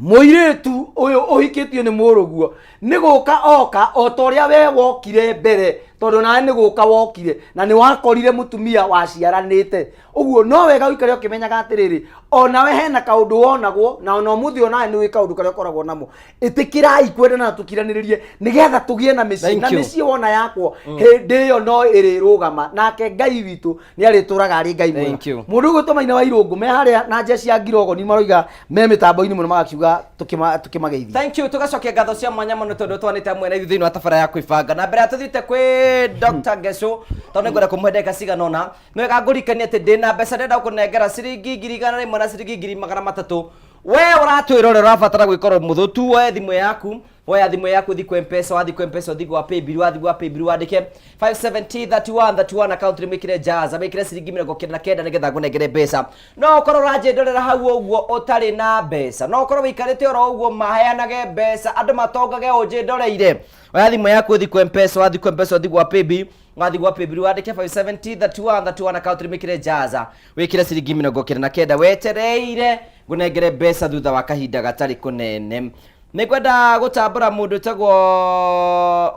mũirĩtu ũyũ ũhikĩtio nĩ mũrũguo nĩ gũka oka o ta ũrĩa we wokire mbere, tondũ nawe nĩ gũka wokire na nĩ wakorire mũtumia waciaranĩte. Ũguo no wega ũikare ũkĩmenyaga atĩrĩrĩ, onawe hena kaũndũ wonagwo, na ona ũmũthĩ onawe nĩ ũĩ kaũndũ karĩa ũkoragwo namo. Ĩtĩkĩrai kwendana na tũkiranĩrĩrie nĩgetha tũgĩe na mĩciĩ, Thank na you. mĩciĩ wona yakwo hĩndĩ ĩyo no ĩrĩrũgama, nake Ngai witũ nĩ arĩtũraga arĩ Ngai mwega. Thank you. Mũndũ ũgwĩtwo Maina wa Irũngũ me harĩa na njeci ya Ngirogoni maroiga me mĩtambo-inĩ mũno, magakiuga tũkĩmageithia. Thank you. Tugacokia ngatho cia mwanya mũno tondũ twanĩte hamwe na ithuĩ thĩinĩ wa tabara ya kwĩbanga. Na mbere ya tũthiĩte kwĩ Dr. Ngecu, tondũ nĩngwenda kũmũhe ndagĩka cigana ũna, nĩ wega ngũririkanie atĩ ndĩna mbeca ndĩrenda gũkũnengera ciringi 100,000 na ciringi 300,000. We ũratwĩrorera ũrabatara gwĩka ũndũ mũhũthũ tu, woe thimũ yaku, woya thimũ yaku ũthiĩ kwa M-Pesa, wathiĩ kwa M-Pesa ũthiĩ gwa Paybill, wathiĩ gwa Paybill wandĩke 570 31 31 account nĩ wĩkĩre Jaza, wĩkĩre ciringi 99 nĩgetha ngũnengere mbeca. No ũkorwo ũranjĩndorera hau ũguo ũtarĩ na mbeca, no ũkorwo wĩikarĩte oro ũguo maheanage mbeca, andũ matongage ũnjĩndoreire. Oya thimũ yaku ũthiĩ kwa M-Pesa, wathiĩ kwa M-Pesa ũthiĩ gwa Paybill, wathiĩ gwa Paybill wandĩke 570 31 31 account nĩ wĩkĩre Jaza, wĩkĩre ciringi 99 wetereire ngũnengere mbeca thutha wa kahinda gatarĩ kũnene. Nĩ ngwenda gũtambũra mũndũ ũtagwo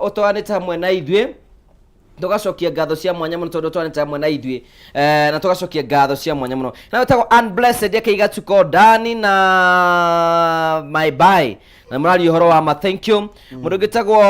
ũtwanĩte hamwe na ithuĩ, tũgacokia ngatho cia mwanya mũno tondũ ũtwanĩte hamwe na ithuĩ, na tũgacokia ngatho cia mwanya mũno. Na wĩtagwo Unblessed akaiga tuko ndani na my bye, na mũraria ũhoro wa ma, thank you. Mũndũ ũngĩ ũtagwo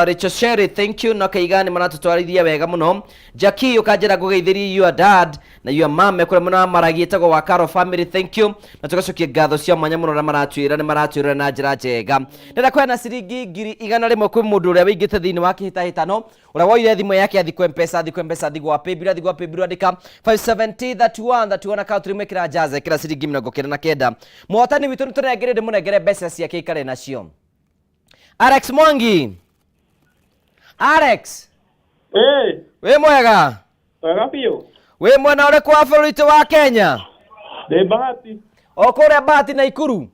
Rachel Sherry, thank you, na akaiga nĩ maratũtwarithia wega mũno. Jackie ũkanjĩra ngũgeithĩrie your dad na your mom ekũrĩa mwena wa Maragi, ĩtagwo wa Caro family, thank you. Na tũgacokia ngatho cia mwanya mũno arĩa maratwĩra nĩ maratwĩrora na njĩra njega. Ndĩrenda kũheana ciringi 100,000 kwĩ mũndũ ũrĩa wĩingĩte thĩinĩ wa kĩhĩtahĩtano, ũrĩa woire thimũ yake athiĩ kwa M-Pesa, athiĩ kwa M-Pesa, athiĩ gwa Paybill, athiĩ gwa Paybill andĩka 570 31 31 account rĩmwe ĩkĩra Jaza, ĩkĩra ciringi 99. Mũhotani witũ nĩtũnengeire, ndĩmũnengere mbeca ciake ikare nacio. Alex Mwangi. Alex. Wĩ mwega? Wega biũ. Wĩ mwena ũrĩkũ wa bũrũri witũ wa Kenya? Ndĩ Bahati. O kũrĩa Bahati Naikuru?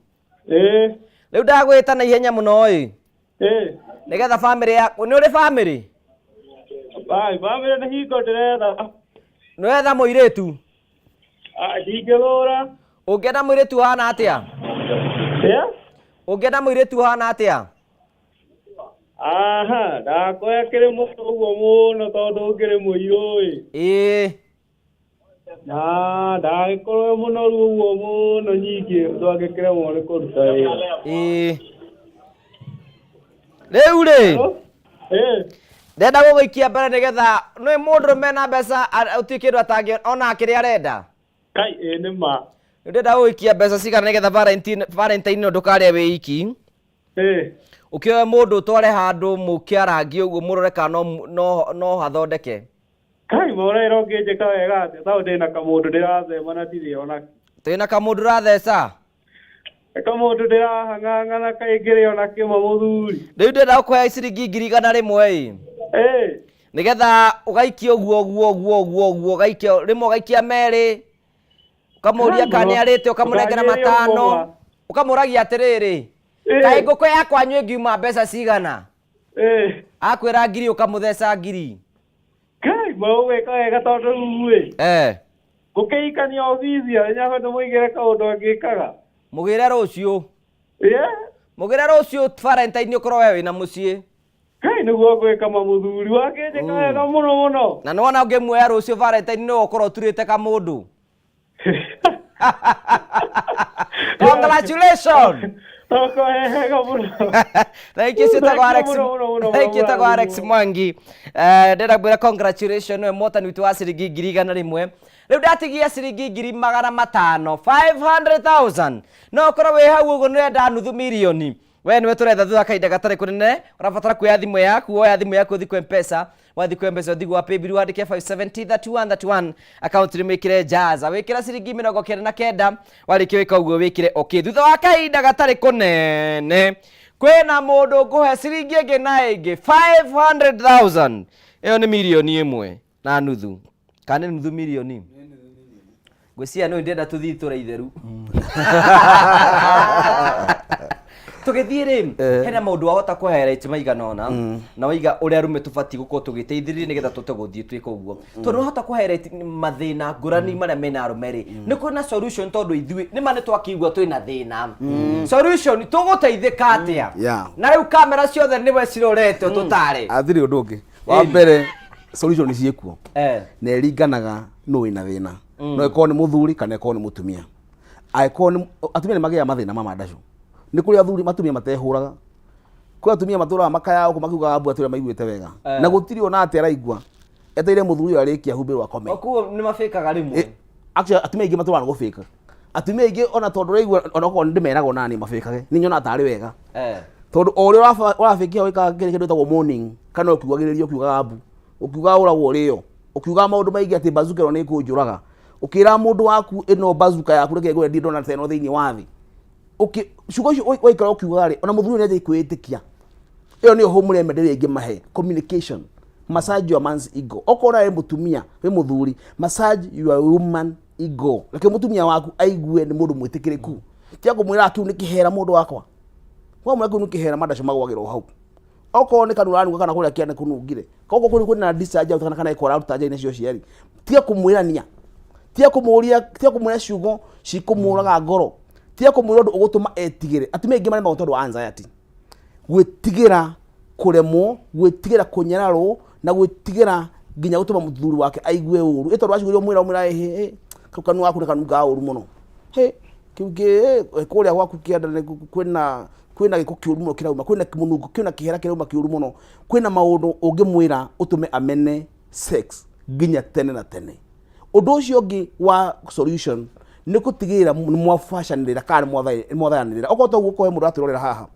Ĩĩ. Rĩu ndagwĩta na ihenya mũno ĩ. Ĩĩ. Nĩgetha bamĩrĩ yaku, nĩ ũrĩ bamĩrĩ? Bai, bamĩrĩ nĩ hingo ndĩretha. Nĩ wetha mũirĩtu? Ah, Ndingĩthũra. Ũngĩenda mũirĩtu ũhana atĩa? Yeah? Ũngĩenda mũirĩtu ũhana atĩa? Aha, ndakoya kĩrĩ mũno ũguo mũno tondũ ngĩrĩ mũirũ ĩ. Ĩĩ. Na ndagĩkorwo e mũnoru ũguo mũno nyingĩ ũndũ angĩkĩremwo nĩ kũruta wĩra. Ĩĩ. Rĩu rĩ. Ĩĩ. Ndenda gũgũikia mbere nĩgetha nĩ mũndũrũme na mbeca ũtirĩ kĩndũ atangĩ ona kĩrĩa arenda. Kai, ĩĩ nĩ ma. Rĩu ndĩrenda gũgũikia mbeca cigana nĩgetha Valentine Valentine ĩno ndũkarĩe wĩ iki. Ĩĩ. Ũkĩoe mũndũ ũtware handũ mũkĩarangie ũguo mũrore kana no, no, no hathondeke. Kai, mũraĩra ũngĩnjĩka wega atĩa tondũ ndĩna kamũndũ ndĩrathema na ndirĩ ona. Twĩna kamũndũ ũratheca? Kamũndũ ndĩrahang'ang'ana kaĩ ngĩrĩ ona kĩma mũthuri. Rĩu ndĩrenda gũkũhe ciringi 100,000 ĩ. Ĩĩ. Nĩgetha ũgaikie ũguo ũguo ũguo ũguo ũguo ũgaikia rĩmwe ũgaikia merĩ ũkamũria kana nĩ arĩte ũkamũnengera Ndũkanjĩre ũguo matano ma. ũkamũragia atĩrĩrĩ Ĩĩ. kaĩ ngũkũ ya kwanyu ĩngiuma mbeca cigana Ĩĩ. akwĩra ngiri ũkamũtheca ngiri. Kai, mũgwĩka wega tondũ rĩu ĩ. Eh. Ngũkĩikania obici arĩ nyambe ndĩmũigĩre kaũndũ angĩkaga. Mũgĩre rũciũ. Ĩĩ. Mũgĩre rũciũ Valentine ũkorwo we wĩna mũciĩ. Kai nĩguo ngwĩka ma mũthuri wakĩnjĩka wega mũno mũno. Na nĩwona ũngĩmuoya rũciũ Valentine nĩwe ũkorwo ũturĩte kamũndũ. Congratulations. Wega mũno. Thank you ciĩtagwo Alex. Thank you mũno, mũno, mũno, Thank you tagwo Alex mũrathimwo. Mwangi. Eh, ndĩrenda kwĩra congratulations nĩwe mwotani witũ wa ciringi 100,000. Rĩu ndatigia ciringi 500,000, 500,000. No ũkorwo wĩ hau ũguo nĩũrenda nuthu mirioni. We nĩwe tũretha thutha kahinda gatarĩ kũnene ũrabatara kuoya thimũ yaku woya thimũ yaku ũthiĩ kwĩ mpesa wathiĩ kwĩ mpesa ũthiĩ gwa paybill wandĩke 5703131 account nĩ wĩkĩre jaza wĩkĩra ciringi 99 warĩkia gwĩka ũguo wĩkĩre okay thutha wa kahinda gatarĩ kũnene kwĩna mũndũ ngũhe ciringi ĩngĩ na ĩngĩ 500,000 ĩyo nĩ mirioni ĩmwe na nuthu kana nĩ nuthu mirioni ngwĩciria no ndĩrenda tũthiĩ itũra itheru tũgĩthiĩ rĩ hena maũndũ wahota kũ highlight maigana ũna na waiga ũrĩa arũme tũbatiĩ gũkorwo tũgĩteithĩrĩria nĩgetha tũhote gũthiĩ twĩka ũguo tondũ wahota kũ highlight mathĩna ngũrani marĩa mena arũme rĩ nĩ kwĩna solution tondũ ithuĩ nĩ ma nĩ twakĩigua twĩna thĩna solution tũgũteithĩka atĩa na rĩu kamera ciothe nĩwe cirorete tũtare Hatirĩ ũndũ ũngĩ wa mbere solution ciĩkuo na ĩringanaga nũ wĩna thĩna no ĩkorwo nĩ mũthuri kana ĩkorwo nĩ mũtumia angĩkorwo nĩ atumia nĩ magĩaga mathĩna ma mandacũ nĩ kũrĩ athuri atumia matehũraga kwĩ atumia matũraga makaya gũkũ makiugaga mbu atĩ ũrĩa maiguĩte wega na gũtirĩ ona atĩ araigua eteire mũthuri ũyũ arĩkia humbĩrwo akome Koguo nĩ mabĩkaga rĩmwe actually atumia aingĩ matũraga nĩ gũbĩka atumia aingĩ ona tondũ ũraigua ona okorwo nĩ ndĩmeraga ona niĩ mabĩkage nĩ nyonaga tarĩ wega tondũ o ũrĩa ũrabĩkia wĩkaga kĩrĩa kĩndũ gĩtagwo morning kana ũkiugagĩrĩria ũkiugaga mbu ũkiugaga ũragwo ũrĩo ũkiugaga maũndũ maingĩ atĩ bazuka ĩno nĩ ĩkũnjũraga ũkĩra mũndũ waku ĩno bazuka yaku reke ngwĩre ndirĩ ndona ta ĩno thĩinĩ wa thĩ ciugo icio waikara ũkiugaga rĩ ona mũthuri nĩ anjia kwĩĩtĩkia ĩyo nĩyo home remedy ĩrĩa ingĩmahe communication massage your man's ego okorwo nawe wĩ mũtumia wĩ mũthuri massage your woman ego reke mũtumia waku aigue nĩ mũndũ mwĩtĩkĩrĩku tiga kũmwĩra kĩu nĩ kĩhera mũndũ wakwa wamwĩra kĩu nĩ kĩhera mandacio magwagĩrwo hau okorwo nĩ kanua ũranunga kana kũrĩa kĩanda kũnungire koguo kũrĩ kwĩna discharge out kana kana ĩko ũraruta nja-inĩ cia ũciari tiga kũmwĩrania tiga kũmũria tiga kũmwĩra ciugo cikũmũraga ngoro tiga kũmwĩra ũndũ ũgũtũma etigĩre atumia aingĩ maremagwo tondũ wa anxiety gwĩtigĩra kũremwo gwĩtigĩra kũnyararwo na gwĩtigĩra nginya gũtũma mũthuri wake aigue ũru ĩ tondũ wa ciugo iria ũmwĩra ũmwĩra ĩ ĩ kau kanua gaku nĩ kanungaga ũru mũno hĩ kĩu kĩ ĩ, kũrĩa gwaku kĩanda nĩ kwĩna kwĩna gĩko kĩũru mũno kĩrauma kwĩna mũnungo kwĩna kĩhera kĩrauma kĩũru mũno kwĩna maũndũ ũngĩmwĩra ũtũme amene sex nginya tene na tene ũndũ ũcio ũngĩ wa solution nĩ gũtigĩrĩra nĩ mwabacanĩrĩra kana nĩ mwathayanĩrĩra okorwo toguo ũkohe mũndũ atwĩrorera haha